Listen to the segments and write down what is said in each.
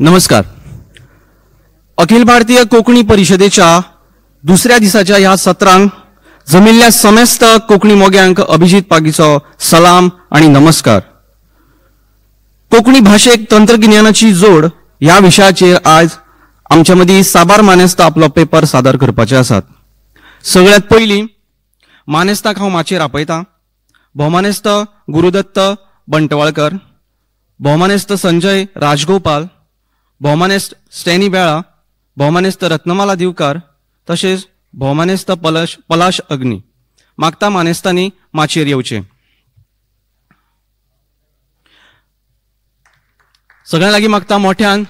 नमस्कार. अखिल भारतीय कोंकणी परिशदेच्या दुसऱ्या दिसाच्या ह्या सत्रांक जमिल्ल्या समेस्त कोंकणी मोग्यांक अभिजीत पागीचो सलाम आनी नमस्कार. कोंकणी भाशेक तंत्रगिन्यानाची जोड ह्या विशयाचेर आज आमच्या मदीं साबार मानेस्तां आपलो पेपर सादर करपाचे आसात. सगळ्यांत पयलीं मानेस्तांक हांव माचयेर आपयतां. भोवमानेस्त गुरुदत्त बंटवाळकर, भोवमानेस्त संजय राजगोपाल, भोवमानेस्त स्टॅनी बेळा, भोवमानेस्त रत्नमाला दिवकार, तशेंच भोवमानेस्त पलाश अग्नी. मागता मानेस्तांनी माचयेर येवचें. सगळ्यां लागीं मागता मोठ्यान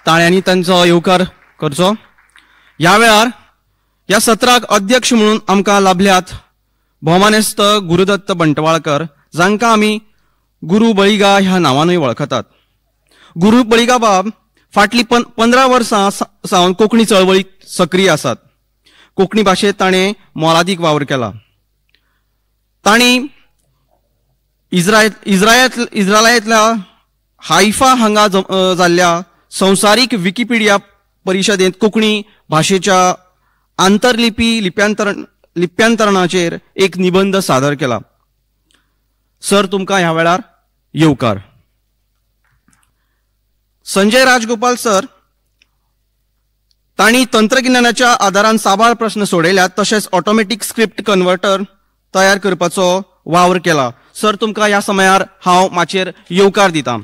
ताळ्यांनी तांचो येवकार करचो. ह्या वेळार ह्या सत्राक अध्यक्ष म्हणून आमकां लाभल्यात भोवमानेस्त गुरुदत्त बंटवाळकर, जांकां आमी गुरू बळिगा ह्या नांवानूय वळखतात. गुरू बळिगा बाब फाटलीं 15 वर्सां सावन कोंकणी चळवळीत सक्रीय आसात. कोंकणी भाशेंत ताणें मोलादीक वावर केला. तांणी इस्रायलांतल्या हायफा हांगा जाल्ल्या संवसारीक विकिपिडिया परिशदेंत कोंकणी भाशेच्या आंतरलिपी लिप्यांतरणाचेर एक निबंद सादर केला. सर, तुमकां ह्या वेळार येवकार. संजय राजगोपाल सर, तांणी तंत्रगिन्यानाच्या आदारान साबार प्रश्न सोडयल्यात, तशेंच ऑटोमॅटीक स्क्रिप्ट कन्वर्टर तयार करपाचो वावर केला. सर, तुमकां ह्या समयार हांव माचयेर येवकार दितां.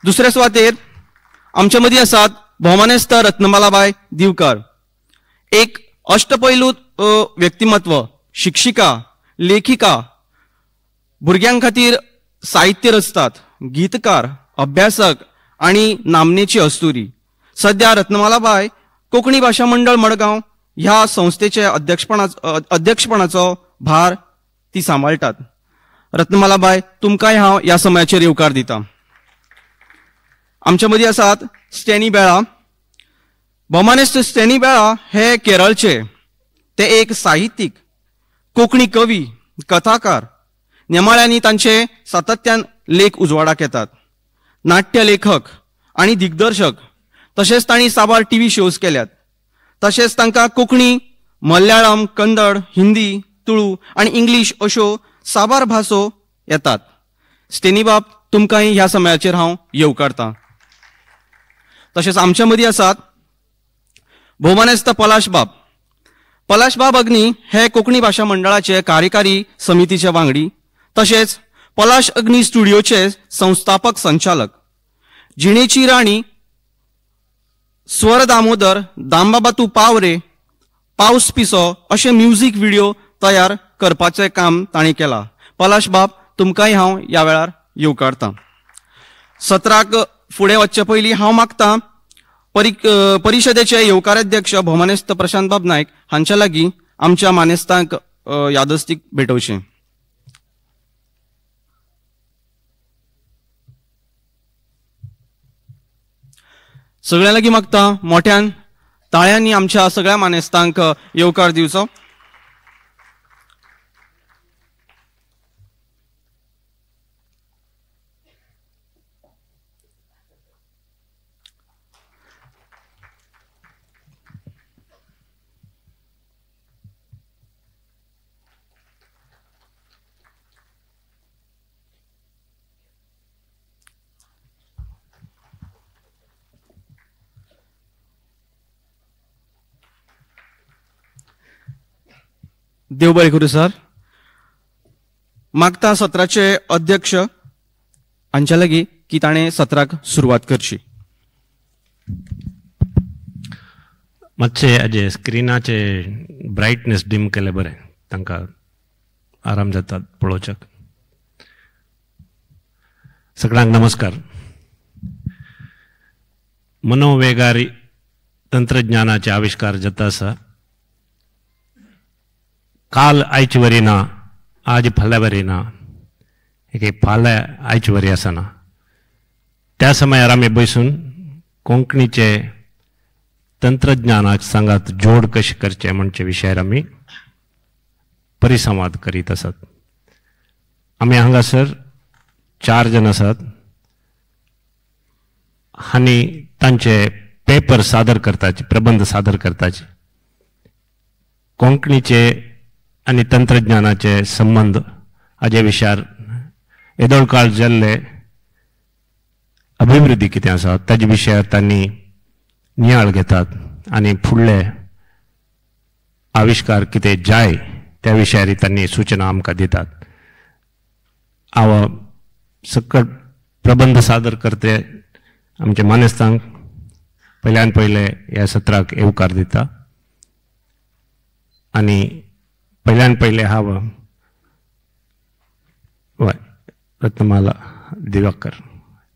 दुसरे सुवातेर आमचे मदीं आसात भोवमानेस्त रत्नमालाबाय दिवकर, एक अष्टपैलू व्यक्तिमत्व, शिक्षिका, लेखिका, भुरग्यां खातीर साहित्य रचतात, गीतकार, अभ्यासक आनी नामनेची अस्तुरी. सध्या रत्नमालाबाय कोंकणी भाशा मंडळ मडगांव ह्या संस्थेचे अध्यक्षपणाचो भार ती सांबाळटात. रत्नमालाबाय, तुमकांय हांव ह्या समयाचेर येवकार दितां. आमच्या मदीं आसात स्टॅनी बेळा. भोवमानेस्त स्टॅनी बेळा हे केरळचे. ते एक साहित्यीक, कोंकणी कवी, कथाकार. नेमाळ्यांनी तांचे सातत्यान लेख उजवाडाक येतात. नाट्य लेखक आनी दिग्दर्शक, तशेंच तांणी साबार टीव्ही शोज केल्यात. तशेंच तांकां कोंकणी, मल्याळम, कन्नड, हिंदी, तुळू आनी इंग्लीश अश्यो साबार भासो येतात. स्टेनीबाब, तुमकांय ह्या समयाचेर हांव येवकारतां. तशेंच आमच्या मदीं आसात भोवमानेस्त पलाशबाब. पलाशबाब अग्नी हे कोंकणी भाशा मंडळाचे कार्यकारी समितीचे वांगडी, तशेंच पलाश अग्नी स्टुडिओचे संस्थापक संचालक. जिणेची राणी, स्वर दामोदर, दामबाबा तूं पाव रे, पावस पिसो अशे म्युजीक व्हिडिओ तयार करपाचें काम तांणी केलां. पलाशबाब, तुमकांय हांव ह्या वेळार येवकारतां. सत्राक फुडें वचचे पयलीं हांव मागतां परिशदेचे येवकाराध्यक्ष भोवमानेस्त प्रशांतबाब नायक हांच्या लागीं आमच्या मानेस्तांक यादस्तीक भेटोवचें. सगळ्यां लागीं मागता मोठ्यान ताळ्यांनी आमच्या सगळ्या मानेस्तांक येवकार दिवचो. देव बरें करूं सर. मागता सत्राचे अध्यक्ष हांच्या लागीं की ताणें सत्राक सुरवात करची. मातशें हाजे स्क्रिनाचे ब्रायटनेस डीम केलें बरें, तांकां आराम जाता पळोवच्याक. सगळ्यांक नमस्कार. मनोवेगारी तंत्रज्ञानाचे आविश्कार जाता आसा. काल आयचे वरी ना, आज फाल्यां वरी ना, एक फाल्यां आयचे वरी आसना. त्या समयार आमी बसून कोंकणीचे तंत्रज्ञानाक सांगात जोड कशें करचें म्हणचे विशयार आमी परिसंवाद करीत आसात. आमी हांगासर 4 जाण आसात. हांणी तांचे पेपर सादर करताचे, प्रबंध सादर करताचे. कोंकणीचे आनी तंत्रज्ञानाचे संबंद हाजे विशयार येदोळ काळ जाल्ले अभिवृद्धी कितें आसा ताजे विशयार तांणी नियाळ घेतात आनी फुडले आविश्कार कितें जाय त्या विशयार तांणी सूचना आमकां दितात. हांव सकट प्रबंध सादर करते आमच्या मानेस्तांक पयल्यान पयले ह्या सत्राक येवकार दिता आनी पयल्यान पयले हांव रत्नमाला दिवाकर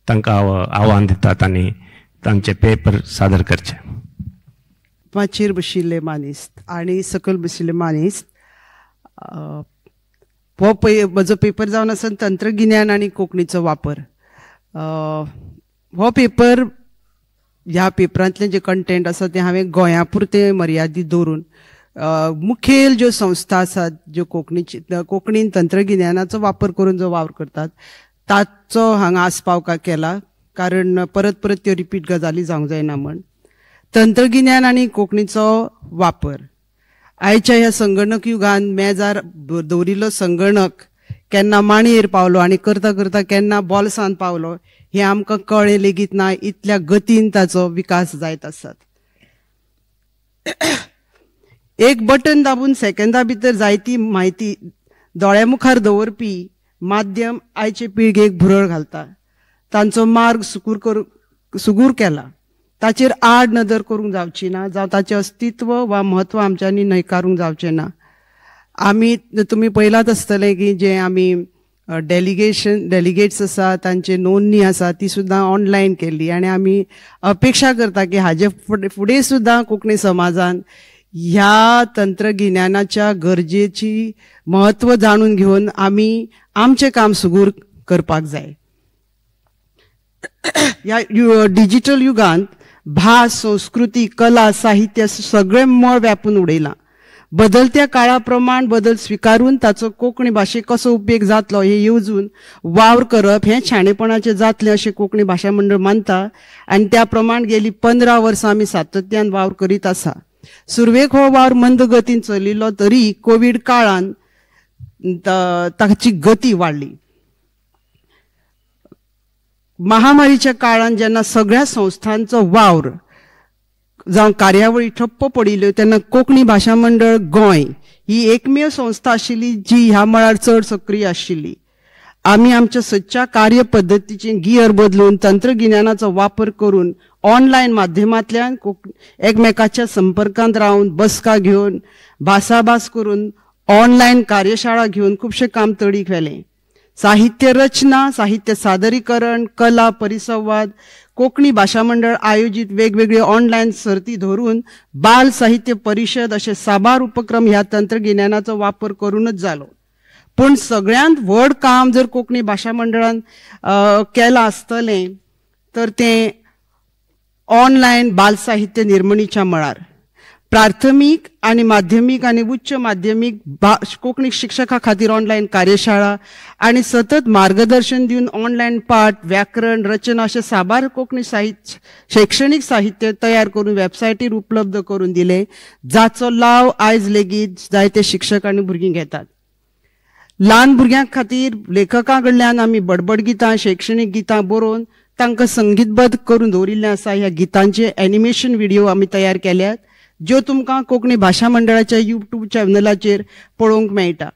तांकां हांव आव्हान दितात आनी तांचे पेपर सादर करचे. माचयेर बशिल्ले मानेस्त आनी सकयल बशिल्ले मानेस्त, हो म्हजो पेपर जावन आसा तंत्रगिन्यान आनी कोंकणीचो वापर. हो पेपर, ह्या पेपरांतलें जें कंटेंट आसा तें हांवें गोंया पुरतें मर्यादीत दवरून मुखेल ज्यो संस्था आसात ज्यो कोंकणीची कोंकणीन तंत्रगिन्यानाचो वापर करून जो वावर करतात ताचो हांगा आस्पाव केला, कारण परत परत त्यो रिपीट गजाली जावंक जायना म्हण. तंत्रगिन्यान आनी कोंकणीचो वापर. आयच्या ह्या संगणक युगान मेजार दवरिल्लो संगणक केन्ना मांडयेर पावलो आनी करता करता केन्ना बॉल्सान पावलो हें आमकां कळ्ळें लेगीत ना, इतल्या गतीन ताचो विकास जायत आसात. एक बटन दाबून सेकंदा भितर जायती म्हायती दोळ्या मुखार दवरपी माध्यम आयचे पिळगेक भुरळ घालता. तांचो मार्ग सुगूर केला, ताचेर आड नदर करूंक जावची ना, जावं ताचें अस्तित्व वा म्हत्व आमच्यांनी न्हयकारूंक जावचें ना. आमी तुमी पळयलात आसतलें की जें आमी डेलिगेट्स आसा तांची नोंदणी आसा ती सुद्दां ऑनलायन केल्ली आनी आमी अपेक्षा करता की हाजे फुडें सुद्दां कोंकणी समाजान ह्या तंत्रगिन्यानाच्या गरजेची म्हत्व जाणून घेवन आमी आमचें काम सुगूर करपाक जाय. ह्या डिजिटल युगांत भास, संस्कृती, कला, साहित्य सगळें मळ व्यापून उडयलां. बदलत्या काळा प्रमाण बदल स्विकारून ताचो कोंकणी भाशेक कसो उपेग जातलो हें येवजून वावर करप हें शाणेपणाचें जातलें अशें कोंकणी भाशा मंडळ मानता आनी त्या प्रमाण गेली 15 वर्सां आमी सातत्यान वावर करीत आसा. सुरवेक हो वावर मंद गतीन चलिल्लो तरी कोवीड काळान ताची गती वाडली. महामारीच्या काळान जेन्ना सगळ्या संस्थांचो वावर जावं कार्यावळी ठप्प पडिल्ल्यो तेन्ना कोंकणी भाशा मंडळ गोंय ही एकमेव संस्था आशिल्ली जी ह्या मळार चड सक्रीय आशिल्ली. आमी आमच्या सदच्या कार्य पद्दतीचें गियर बदलून तंत्रगिन्यानाचो वापर करून ऑनलायन माध्यमांतल्यान एकमेकाच्या संपर्कांत रावन बसका घेवन भासाभास करून ऑनलायन कार्यशाळा घेवन खुबशें काम तडीक व्हेलें. साहित्य रचना, साहित्य सादरीकरण, कला परिसंवाद, कोंकणी भाशा मंडळ आयोजीत वेगवेगळे ऑनलायन सर्ती धरून बाल साहित्य परिशद अशे साबार उपक्रम ह्या तंत्रगिन्यानाचो वापर करूनच जालो. पूण सगळ्यांत व्हड काम जर कोंकणी भाशा मंडळान केलां आसतलें तर तें ऑनलायन बाल साहित्य निर्मणीच्या मळार. प्राथमीक आनी माध्यमीक आनी उच्च माध्यमीक कोंकणी शिक्षकां खातीर ऑनलायन कार्यशाळा आनी सतत मार्गदर्शन दिवन ऑनलायन पाठ, व्याकरण, रचना अशें साबार कोंकणी साहित्य शैक्षणीक साहित्य तयार करून वेबसायटीर उपलब्ध करून दिलें, जाचो लाव आयज लेगीत जायते शिक्षक आनी भुरगीं घेतात. ल्हान भुरग्यां खातीर लेखकां कडल्यान आमी बडबड गितां, शैक्षणीक गितां बरोवन तांकां संगीतबद्ध करून दवरिल्लें आसा. ह्या गितांचे एनिमेशन व्हिडियो आमी तयार केल्यात ज्यो तुमकां कोंकणी भाशा मंडळाच्या यूट्यूब चॅनलाचेर पळोवंक मेळटा.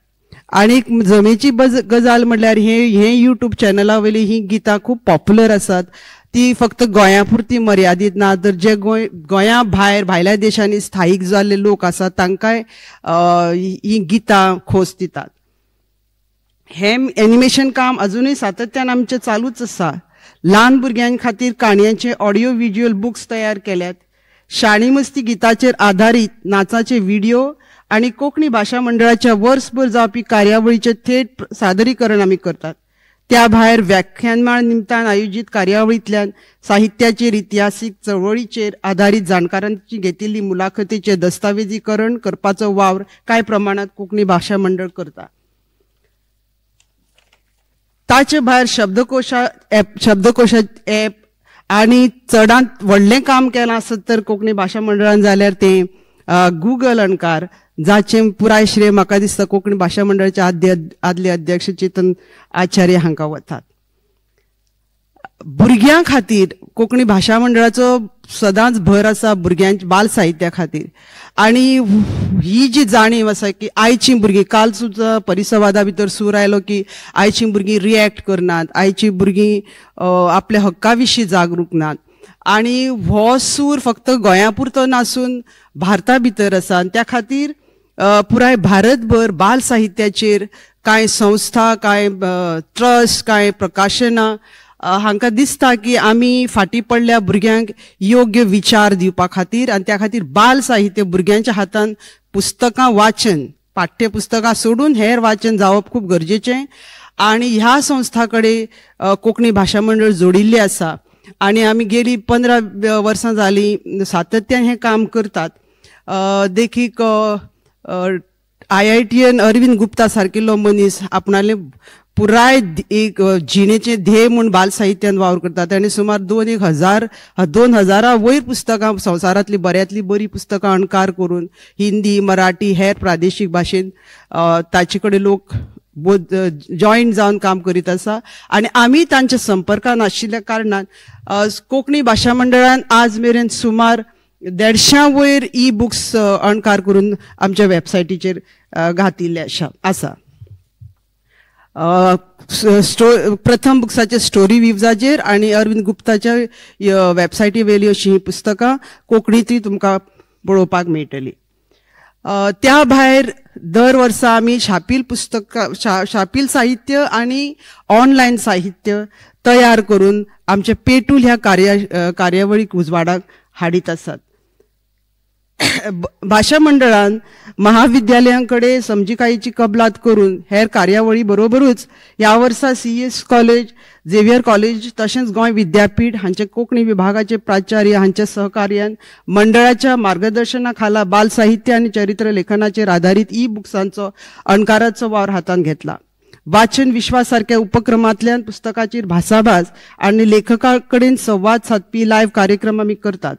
आनी जमेची गजाल म्हणल्यार हे यूट्यूब चॅनला वयली ही गितां खूब पॉप्युलर आसात. ती फक्त गोंया पुरती मर्यादीत ना तर जे गोंया भायर भायल्या देशांनी स्थायीक जाल्ले लोक आसात तांकांय ही गितां खोस दितात. हें एनिमेशन काम अजुनूय सातत्यान आमचें चालूच आसा. ल्हान भुरग्यां खातीर काणयांचे ऑडियो व्हिज्युअल बुक्स तयार केल्यात. शाणी मस्ती गिताचेर आधारीत नाचाचे व्हिडियो आनी कोंकणी भाशा मंडळाच्या वर्सभर जावपी कार्यावळीचें थेट सादरीकरण आमी करतात. त्या भायर व्याख्यानमाळ निमतान आयोजीत कार्यावळींतल्यान साहित्याचेर, इतिहासीक चळवळीचेर आधारीत जाणकारांची घेतिल्ली मुलाखतीचें दस्तावेजीकरण करपाचो वावर कांय प्रमाणांत कोंकणी भाशा मंडळ करता. ताचे भायर शब्दकोशा ॲप आनी चडांत व्हडलें काम केलां आसत तर कोंकणी भाशा मंडळान जाल्यार तें गुगल अणकार, जाचें पुराय श्रेय म्हाका दिसता कोंकणी भाशा मंडळाचे आदले अध्यक्ष चेतन आचार्य हांकां वतात. भुरग्यां खातीर कोंकणी भाशा मंडळाचो सदांच भर आसा भुरग्यांच्या बाल साहित्या खातीर. आनी ही जी जाणीव आसा की आयचीं भुरगीं, काल सुद्दां परिसंवादा भितर सूर आयलो की आयचीं भुरगीं रिएक्ट करनात, आयचीं भुरगीं आपल्या हक्का विशीं जागरूक नात. आनी हो सूर फक्त गोंया पुरतो नासून भारता भितर आसा आनी त्या खातीर पुराय भारतभर बाल साहित्याचेर कांय संस्था, कांय ट्रस्ट, कांय प्रकाशनां हांकां दिसता की आमी फाटीं पडल्या भुरग्यांक योग्य विचार दिवपा खातीर आनी त्या खातीर बाल साहित्य भुरग्यांच्या हातान पुस्तकां वाचन, पाठ्यपुस्तकां सोडून हेर वाचन जावप खूब गरजेचें. आनी ह्या संस्था कडेन कोंकणी भाशा मंडळ जोडिल्लें आसा आनी आमी गेली 15 वर्सां जालीं सातत्यान हें काम करतात. देखीक IITN Arvind Gupta सारकिल्लो मनीस आपणाले पुराय एक जिणेचें ध्येय म्हूण बाल साहित्यान वावर करता. ताणें सुमार 2000 वयर पुस्तकां संवसारांतलीं बऱ्यांतलीं बरीं पुस्तकां अणकार करून हिंदी, मराठी, हेर प्रादेशीक भाशेन ताचे कडेन लोक जॉयंट जावन काम करीत आसा. आनी आमी तांच्या संपर्कान आशिल्ल्या कारणान कोंकणी भाशा मंडळान आज मेरेन सुमार 150 वयर ई बुक्स अणकार करून आमच्या वेबसायटीचेर घातिल्ले आसा. प्रथम बुक्साचे स्टोरी विव्जाचेर आनी अरविंद गुप्ताच्या वेबसायटी वेली अशीं हीं पुस्तकां कोंकणींतूय तुमकां पळोवपाक मेळटली. त्या भायर दर वर्सा आमी छापील पुस्तकां, छापील साहित्य आनी ऑनलायन साहित्य तयार करून आमचे पेटूल ह्या कार्यावळीक उजवाडाक हाडीत आसात. भाशा मंडळान महाविद्यालयां कडेन समजिकायेची कबलात करून हेर कार्यावळी बरोबरूच ह्या वर्सा CS college, Xavier college तशेंच गोंय विद्यापीठ हांचे कोंकणी विभागाचे प्राचार्य हांच्या सहकार्यान मंडळाच्या मार्गदर्शना खाला बाल साहित्य आनी चरित्र लेखनाचेर आधारीत ई बुक्सांचो अणकाराचो वावर हातांत घेतला. वाचन विश्वा सारक्या उपक्रमांतल्यान पुस्तकाचेर भासाभास आनी लेखका कडेन संवाद सादपी लायव्ह कार्यक्रम आमी करतात.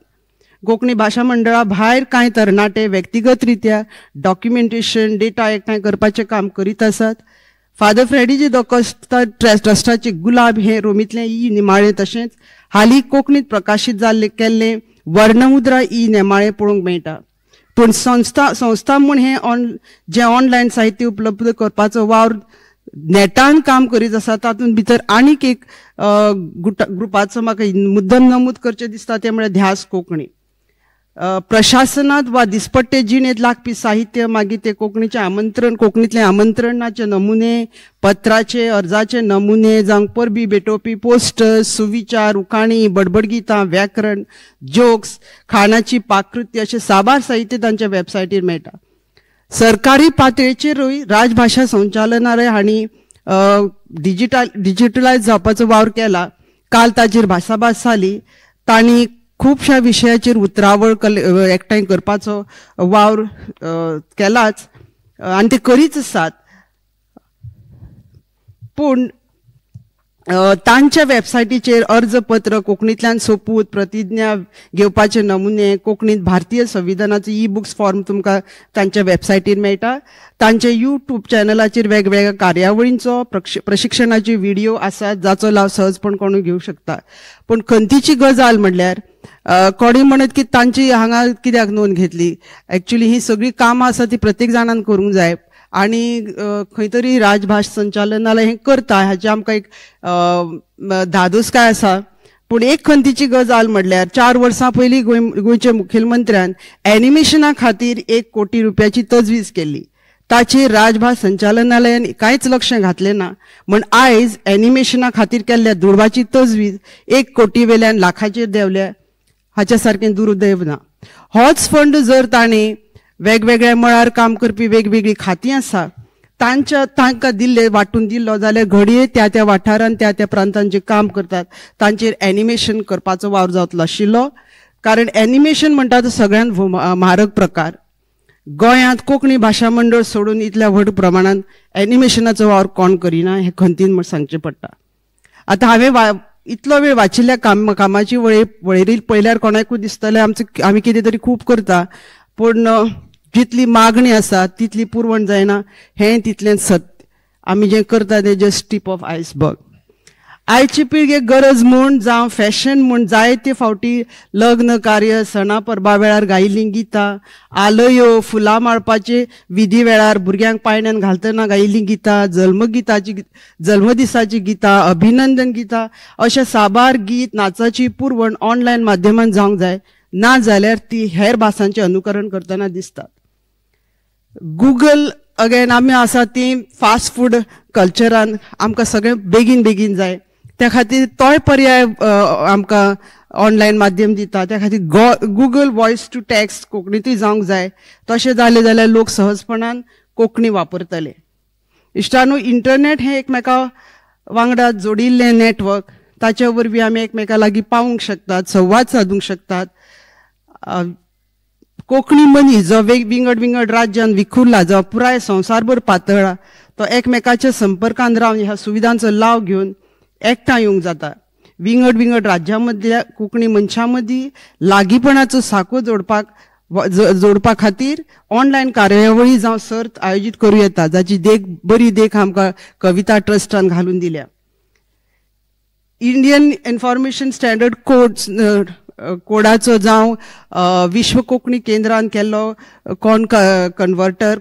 कोंकणी भाशा मंडळा भायर कांय तरणाटे व्यक्तिगत रित्या डॉक्युमेंटेशन, डेटा एकठांय करपाचें काम करीत आसात. फादर फ्रेडी जे दॉकोस्ता ट्रस्टाचे गुलाब हें रोमींतलें ई नेमाळें तशेंच हालीं कोंकणींत प्रकाशीत जाल्लें केल्लें वर्णमुद्रा ई नेमाळें पळोवंक मेळटा. पूण संस्था म्हूण हें जें ऑनलायन साहित्य उपलब्ध करपाचो वावर नेटान काम करीत आसा तातूंत भितर आनीक एक ग्रुपाचो म्हाका मुद्दम नमूद करचें दिसता तें म्हळ्यार ध्यास कोंकणी. प्रशासनांत वा दिसपट्टे जिणेंत लागपी साहित्य, मागीर ते कोंकणीचें आमंत्रण, कोंकणींतले आमंत्रणाचे नमुने, पत्राचे, अर्जाचे नमुने, जावं परबी भेटोवपी पोस्टर्स, सुविचार, उखाणी, बडबडगितां, व्याकरण, जोक्स, खाणाची पाककृती अशें साबार साहित्य तांच्या वेबसायटीर मेळटा. सरकारी पातळेचेरूय राजभाशा संचालनालय हांणी डिजिटलायज जावपाचो वावर केला. काल ताचेर भासाभास जाली. तांणी खुबश्या विशयाचेर उतरावळ एकठांय करपाचो वावर केलाच आनी ते करीच आसात. पूण तांच्या वेबसायटीचेर अर्जपत्र, कोंकणींतल्यान सोपूत, प्रतिज्ञा घेवपाचे नमुने, कोंकणींत भारतीय संविधानाचो ई बुक्स फॉर्म तुमकां तांच्या वेबसायटीर मेळटा. तांच्या यूट्यूब चॅनलाचेर वेगवेगळ्या कार्यावळींचो प्रशिक्षणाचे व्हिडिओ आसात जाचो लाव सहजपण कोणूय घेवंक शकता. पूण खंतीची गजाल म्हणल्यार कोणूय म्हणत की तांची हांगा कित्याक नोंद घेतली, एक्चुली ही सगळीं कामां आसा ती प्रत्येक जाणान करूंक जाय आनी खंय तरी राजभाश संचालनालय हें करता हाची आमकां एक धादोसकाय आसा. पूण एक खंतीची गजाल म्हणल्यार 4 वर्सां पयलीं गोंयच्या मुखेलमंत्र्यान एनिमेशना खातीर 1 कोटी रुपयाची तजवीज केल्ली. ताचेर राजभास संचालनालयान कांयच लक्ष घातलें ना म्हण आयज एनिमेशना खातीर केल्ल्या दुडवाची तजवीज 1 कोटी वेल्यान लाखाचेर देंवल्या हाच्या सारकें दुर्दैव ना. होच फंड जर ताणें वेगवेगळ्या मळार काम करपी वेगवेगळीं खातीं आसा तांच्या तांकां दिल्ले वांटून दिल्लो जाल्यार घडये त्या त्या वाठारान त्या त्या प्रांतान जे काम करतात तांचेर एनिमेशन करपाचो वावर जातलो आशिल्लो. कारण एनिमेशन म्हणटा तो सगळ्यांत म्हारग प्रकार. गोंयांत कोंकणी भाशा मंडळ सोडून इतल्या व्हड प्रमाणान एनिमेशनाचो वावर कोण करिना हें खंतीन म्हण सांगचें पडटा. आतां हांवें इतलो वेळ वाचिल्ल्या कामाची वळेरी पळयल्यार कोणाकूय दिसतलें आमी कितें तरी खूब करता, पूण जितली मागणी आसा तितली पुरवण जायना हें तितलें सत्य. आमी जें करता तें जस्ट टीप ऑफ आयसबर्ग. आयची पिळगे गरज म्हूण जावं फॅशन म्हूण जायते फावटी लग्न कार्य सणा परबा वेळार गायिल्लीं गितां, आलयो फुलां माळपाचे विधी वेळार भुरग्यांक पायण्यान घालतना गायिल्लीं गितां, जल्मदिसाची गितां, अभिनंदन गितां, अशे साबार गीत नाचाची पुरवण ऑनलायन माध्यमान जावंक जाय, ना जाल्यार ती हेर भासांचें अनुकरण करतना दिसतात. गुगल अगेन आमी आसा ती फास्ट फूड कल्चरान आमकां सगळें बेगीन बेगीन जाय, त्या खातीर तोय पर्याय आमकां ऑनलायन माध्यम दिता. त्या खातीर गुगल वॉयस टू टॅक्स्ट कोंकणींतूय जावंक जाय. तशें जालें जाल्यार लोक सहजपणान कोंकणी वापरतले. इश्टानू, इंटरनेट हें एकमेका वांगडा जोडिल्लें नेटवर्क, ताचे वरवीं आमी एकमेका लागीं पावूंक शकतात, संवाद सादूंक शकतात. कोंकणी मनीस जो विंगड विंगड राज्यान विखुरला, जो पुराय संवसारभर पातळ्ळा, तो एकमेकाच्या संपर्कान रावन ह्या सुविधांचो लाव घेवन एकठांय येवंक जाता. विंगड विंगड राज्यां मदल्या कोंकणी मनशां मदीं लागींपणाचो साको जोडपा खातीर ऑनलायन कार्यावळी जावं सर्त आयोजीत करूं येता, जाची देख बरी देख आमकां कविता ट्रस्टान घालून दिल्या. इंडियन इन्फॉर्मेशन स्टँडर्ड कोडाचो जावं विश्व कोंकणी केंद्रान केल्लो कॉन कन्वर्टर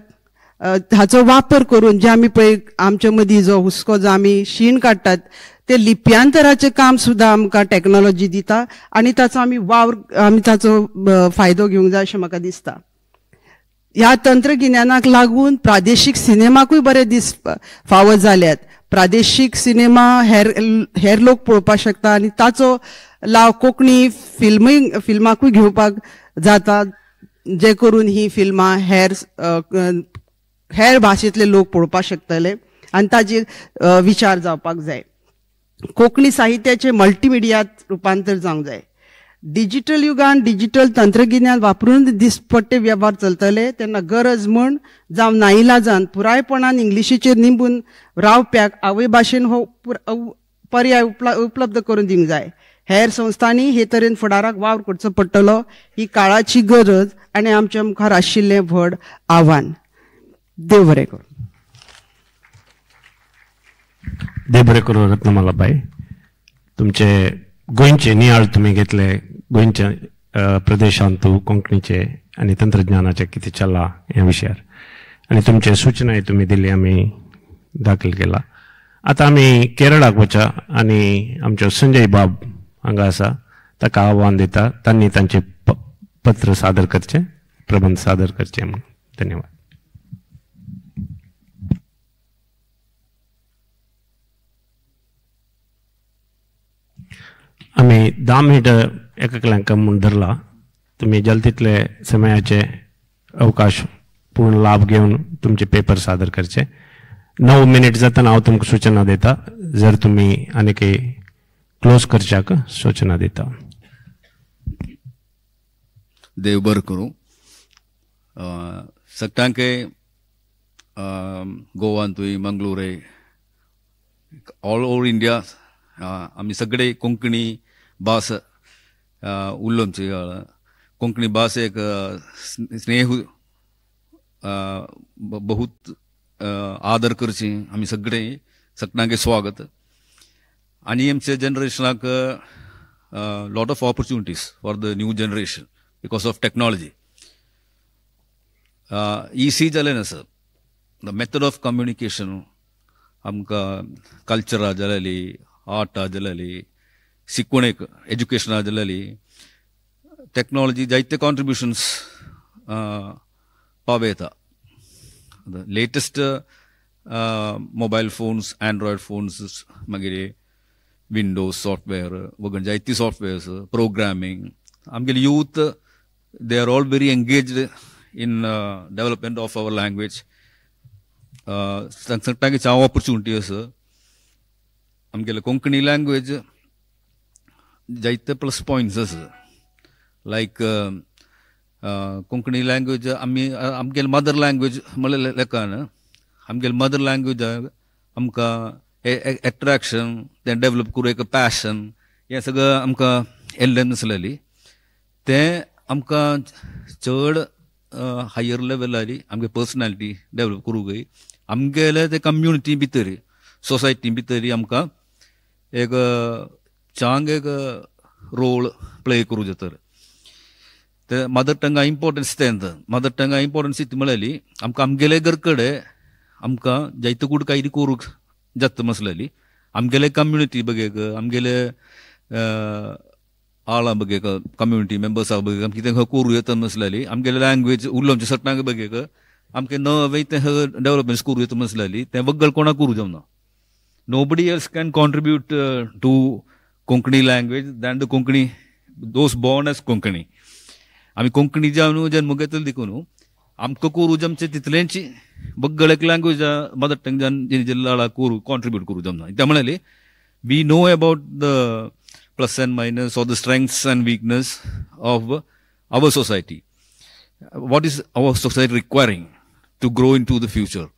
हाचो वापर करून जे आमी पळय आमचे मदीं जो हुस्को जो आमी शीण काडटात ते लिप्यांतराचें काम सुद्दां आमकां टॅक्नोलॉजी दिता आनी ताचो आमी वावर आमी ताचो फायदो घेवंक जाय अशें म्हाका दिसता. ह्या तंत्रगिन्यानाक लागून प्रादेशीक सिनेमाकूय बरे दीस फावो जाल्यात. प्रादेशीक सिनेमा हेर लोक पळोवपाक शकता आनी ताचो लाव कोंकणी फिल्माकूय घेवपाक जाता, जे करून ही फिल्मां हेर भाशेंतले लोक पळोवपाक शकतले आनी ताजेर विचार जावपाक जाय. कोंकणी साहित्याचें मल्टीमिडियात रुपांतर जावंक जाय. डिजिटल युगान डिजिटल तंत्रगिन्यान वापरून दिसपट्टे वेव्हार चलतले तेन्ना गरज म्हूण जावं नाइलाजान पुरायपणान इंग्लिशीचेर निंबून रावप्याक आवय भाशेन हो पर्याय उपलब्ध करून दिवंक जाय. हेर संस्थांनी हे तरेन फुडाराक वावर करचो पडटलो. ही काळाची गरज आनी आमच्या मुखार आशिल्लें व्हड आव्हान. देव बरें करूं. देव बरें करूं रत्नमालाबाई. तुमचे गोंयचे नियाळ तुमी घेतले, गोंयच्या प्रदेशांत कोंकणीचे आनी तंत्रज्ञानाचें कितें चल्लां ह्या विशयार, आनी तुमचे सुचनाय तुमी दिली, आमी दाखल केला. आतां आमी केरळाक वचा आनी आमचो संजय बाब हांगा आसा, ताका आव्हान दिता तांणी तांचे पत्र सादर करचें, प्रबंध सादर करचें म्हणून. धन्यवाद. आमी 10 मिनटां एककल्यांक म्हूण धरला, तुमी जाता तितले समयाचे अवकाश पूर्ण लाभ घेवन तुमचे पेपर सादर करचे. 9 मिनीट जातना हांव तुमकां सुचना दिता, जर तुमी आनीक क्लोज करच्याक सुचना दिता. देव बरें करूं. सगळ्यांक गोवांतूय, मंगळूरय, ऑल ओवर इंडिया आमी सगळे कोंकणी भास उलोवची. कोंकणी भास एक स्नेह बहुत आदर करची आमी सगळे. सगळ्यांक स्वागत. आनी आमच्या जनरेशनाक lot of opportunities for the new generation because of technology. Easy जालें ना sir, the method of communication आमकां कल्चरा जालेली, आर्ट जालेली, शिकवणेक एज्युकेशना जालेली, टॅक्नॉलॉजी जायते कॉन्ट्रिब्युशन्स पावयता. Latest mobile phones, Android phones, मागीर विंडोज सॉफ्टवेअर वगैरे जायती सॉफ्टवेअर्स, प्रोग्रामींग. आमगेले youth they are all very engaged in development of our language. सगळ्यांक चाव ऑपॉर्च्युनिटी आसा. आमगेले कोंकणी लँग्वेज जायते प्लस पॉयंट्स आसा. लायक कोंकणी लँग्वेज आमी आमगेले मदर लँग्वेज म्हणल्यार लेखान आमगेले मदर लँग्वेज आमकां एट्रॅक्शन तें डेवलप करूं एक पॅशन हें सगळें आमकां येल्लें नासलेली तें आमकां चड हायर लेवलार आमगे पर्सनॅलिटी डेवलप करूंक जाय. आमगेले ते कम्युनिटी भितर सोसायटी भितर आमकां एक चांग एक रोल प्ले करूं जाता. ते मदर टंगा इम्पॉर्टन्स तें मदर टंगा इम्पॉर्टन्स इतली म्हळ्यार आमकां आमगेले घर कडेन आमकां जायते कूड कांय करूंक जाता मसलेली आमगेले कम्युनिटी बगेक आमगेले आळां बगेक कम्युनिटी मेंबर्सां बगेक कितें करूं येता मसलेली आमगेले लँग्वेज उलोवचे सटनांक बगेक आमकां नवें तें डेवलपमेंट्स करूं येता मसलेली तें वग्गल कोणाक करूं जावना. Nobody else can contribute to Konkani language than the Konkani those born as Konkani. आमी कोंकणी जावन जन्म घेतले देखून आमकां करूं जमचें तितलेंच बग्गल एक लँग्वेज मदर टंग जावन जिल्ला करूं कॉन्ट्रिब्यूट करूं जमना. त्या म्हळ्यार we know about the plus and minus or the strengths and weakness of our society. What is our society requiring to grow into the future.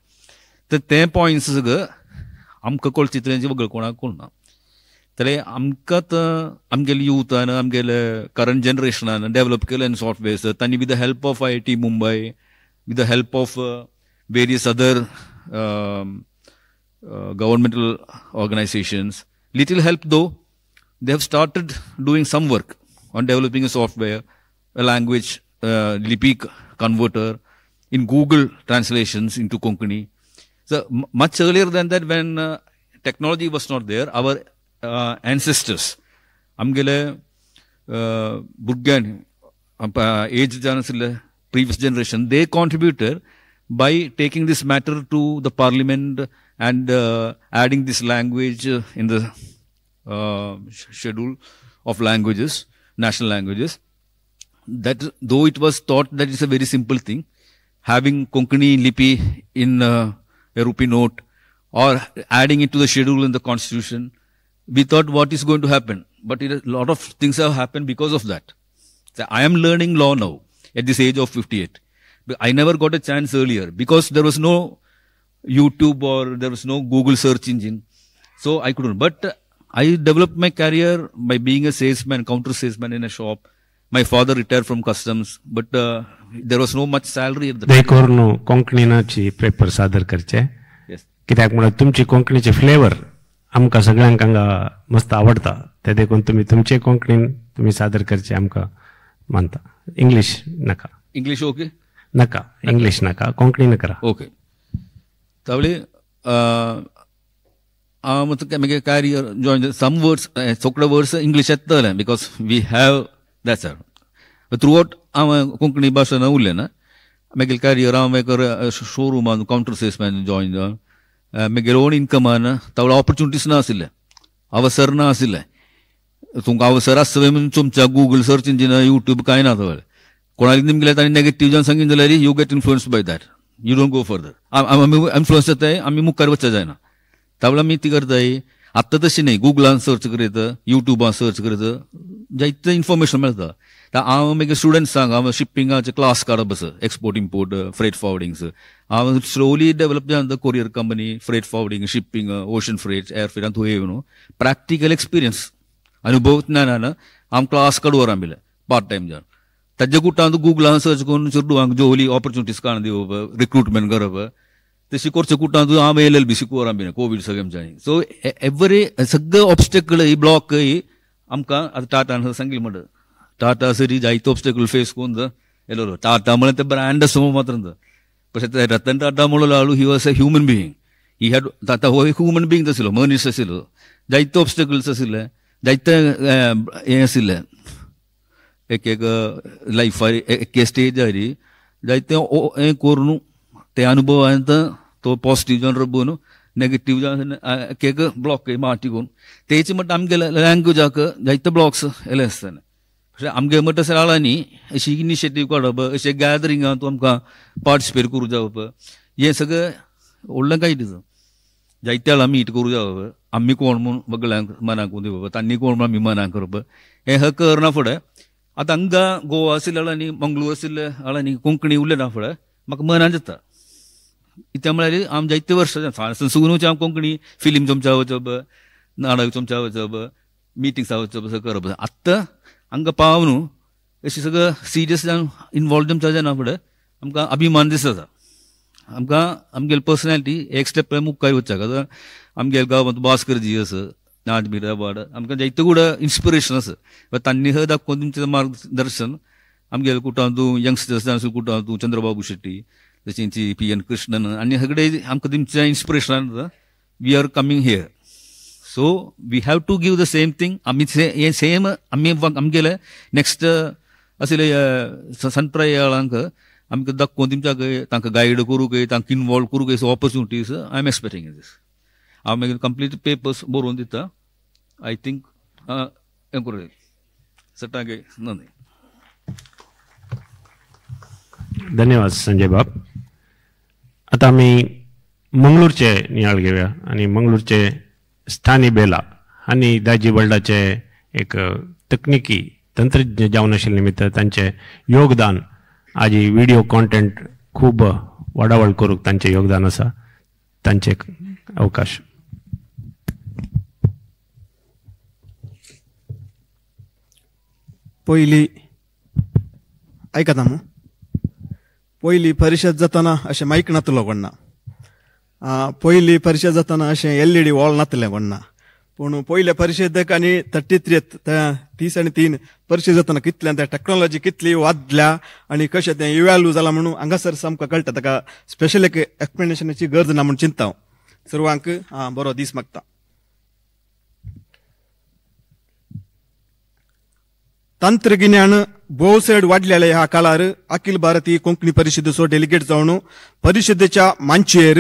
तर ते पॉयंट्स सगळं आमकां कळचें तितलेंच वगळ कोणाक कळना. जाल्यार आमकां आमगेले युथान आमगेले करंट जनरेशनान डेवलप केले सॉफ्टवेअर्स तांणी with the help of IIT Mumbai, with the help of various other governmental organisations, little help though they have started doing some work on developing a software, a language lipi converter in Google translations into Konkani. So much earlier than that, when technology was not there, our ancestors, amgele भुरग्यान age जावन आशिल्ले previous generation, they contributed by taking this matter to the parliament and adding this language in the schedule of languages, national languages. That though it was thought that it's a very simple thing, having Konkani lipi in a rupee note or adding it to the schedule in the constitution, we thought what is going to happen. But a lot of things have happened because of that. So I am learning law now at this age of 58. But I never got a chance earlier because there was no YouTube or there was no Google search engine. So I couldn't. But I developed my career by being a salesman, counter salesman in a shop. My father retired from customs, but there was no much salary at the time. देखून कोंकणीनाची paper सादर करचे. कित्याक म्हळ्यार तुमची कोंकणीचे flavour आमकां सगळ्यांक हांगा मस्त आवडटा, ते देखून तुमी तुमचे कोंकणीन तुमी सादर करचे आमकां मानता. इंग्लीश नाका. इंग्लीश ओके नाका, इंग्लीश नाका, कोंकणीन करा. ओके. तावळी हांव म्हगे कॅरियर जॉयन सम वर्ड्स सगळे वर्ड्स इंग्लीश येतले because we have that's all. Throughout हांव कोंकणी भाशा उरलें ना. मागीर कॅरियर हांव एक शोरुमान कावंटर सेल्समॅन जॉयन जावन मागीर ओन इनकमान तावळ ऑपॉर्च्युनिटीज ना आशिल्ले, अवसर ना आशिल्ले. तुमकां अवसर आसता म्हणून तुमच्या गुगल सर्च इंजिन युट्यूब कांय ना तवळ कोणाक निमगेले तांणी नेगेटीव जावन सांगीन जाल्यार you get influence by that, you don't go further. आमी इन्फ्लुयन्स जाताय, आमी मुखार वचचें जायना. तावळ आमी ती करताय. आत्तां तशें न्हय, गुगलान सर्च करीत, युट्यूबान सर्च करीत जायतें इन्फॉर्मेशन मेळटा. हांव मागीर स्टुडंट्सांक हांव शिपिंगाचे क्लास काडप आसा, एक्सपोर्ट इम्पोर्ट फ्रेट फॉवर्डिंग्स. हांव स्लोली डेवलप जावन courier company, freight forwarding, shipping, ocean freight, air freight थंय येवन प्रॅक्टिकल एक्सपिरियन्स अनुभव ज्ञानान हांव क्लास काडूं आरंभिलें पार्ट टायम जावन. ताजे कुटान गुगलान सर्च करून चेडवांक जोली ऑपॉर्च्युनिटीज काडून दिवप, रिक्रुटमेंट करप, तशी करचे कुटान हांव एल एल बी शिकूं आरंभिलें कोवीड सगळ्यांच्यानी. सो एवरी सगळे ऑब्स्टेकल ही ब्लॉक ही आमकां आतां टाटान सांगिल्लें म्हणटा, टाटा सरी जायते ऑब्स्टेकल फेस करून येयलो. टाटा म्हळ्यार ते ब्रँड आसा मात्र तशें रतन टाटा म्हणलो आळू, he was a human being. He had आतां हो एक ह्युमन बिईंग आशिल्लो, मनीस आशिल्लो. जायते ऑब्स्टेकल्स आशिल्ले, जायते हें आशिल्लें, एक एक लायफार एक स्टेजार जायते हें करून ते अनुभवान तो पॉजिटीव जावन रबून नेगेटीव जावन एक एक ब्लॉक माटी करून तेच म्हणटा आमगे लँग्वेजाक जायते ब्लॉक्स येयले आसतना. अशें आमगे म्हणटा शाळांनी अशी इनिशिएटीव काडप, अशें गॅदरिंगान तूं आमकां पार्टिसिपेट करूं जावप, हें सगळें व्हडलें कांय दिसता. जायते वेळा मीट करूं जावप, आमी कोण म्हूण सगळ्यांक मनाक दिवप, तांणी कोण म्हूण आमी मनाक करप, हें ह करना फुडें आतां हांगा गोवा आशिल्ल्या आनी मंगळूर आशिल्ल्या आनी कोंकणी उलयना फुडें म्हाका मनान जाता. कित्याक म्हळ्यार आम जायते वर्सां सुनूच आम कोंकणी फिल्म चमच्या वचप, नाटक चमच्या वचप, मिटिंग्सा वचप, सगळं करप. आत्तां हांगा पाव न्हू अशें सगळं सिरियस जावन इनवॉल्व जमच्या जायना फुडें आमकां अभिमान दिसता. आमकां आमगेली पर्सनॅलिटी एक स्टेप मुखार वचपाक. आतां आमगेल्या गांवांत भास्कर जी आसा, ज्ञानपीठ अवॉर्ड, आमकां जायते कूड इन्स्पिरेशन आसा. तांणी ह दाखोवन तुमचें मार्गदर्शन आमगेल्या कुटांतू यंगस्टर्स कुटांतू चंद्रबाबू शेट्टी, तशेंच पी एन कृष्णन आनी सगळे आमकां तुमचें inspiration. We are coming here, so we have to give the same thing. आमी हें सेम आमी आमगेले नेक्स्ट आशिल्ले संप्रयाळांक आमकां दाखोवन तुमच्या तांकां गायड करूंक, तांकां इनवॉल्व करूंक, opportunities I am expecting this. हांव मागीर कंप्लीट पेपर्स बरोवन दिता. I think हें करूं सटांगे. नंदी. धन्यवाद संजय बाब. आता आमी मंगळूरचे नियाळ घेवया आनी मंगळूरचे स्थानी बेला आनी दाजी वर्ल्डाचे एक तकनिकी तंत्रज्ञ जावन आशिल्ले निमित्त तांचें योगदान आजी व्हिडिओ कॉन्टेंट खूब वाडावळ करूंक तांचें योगदान आसा. तांचे अवकाश. पयली आयकता मू, पयली परिशद जातना अशें मायक नातलो कोण्णा, पयली परिशद जातना अशें एलईडी वॉल नातलें कोण्णा, पूण पयले परिशदेक आनी 33 33 परिशद जातना कितलें तें टॅक्नोलॉजी कितली वाडल्या आनी कशें तें इव्हॅल्यू जालां म्हणून हांगासर सामकां कळटा. ताका स्पेशल एक एक्सप्लेनेशनाची गरज ना म्हूण चिंता हांव. सर्वांक बरो दीस मागता. तंत्रगिन्यान भोव चड वाडलेले ह्या काळार अखिल भारतीय कोंकणी परिशदेचो डेलिगेट जावन परिशदेच्या मांचयेर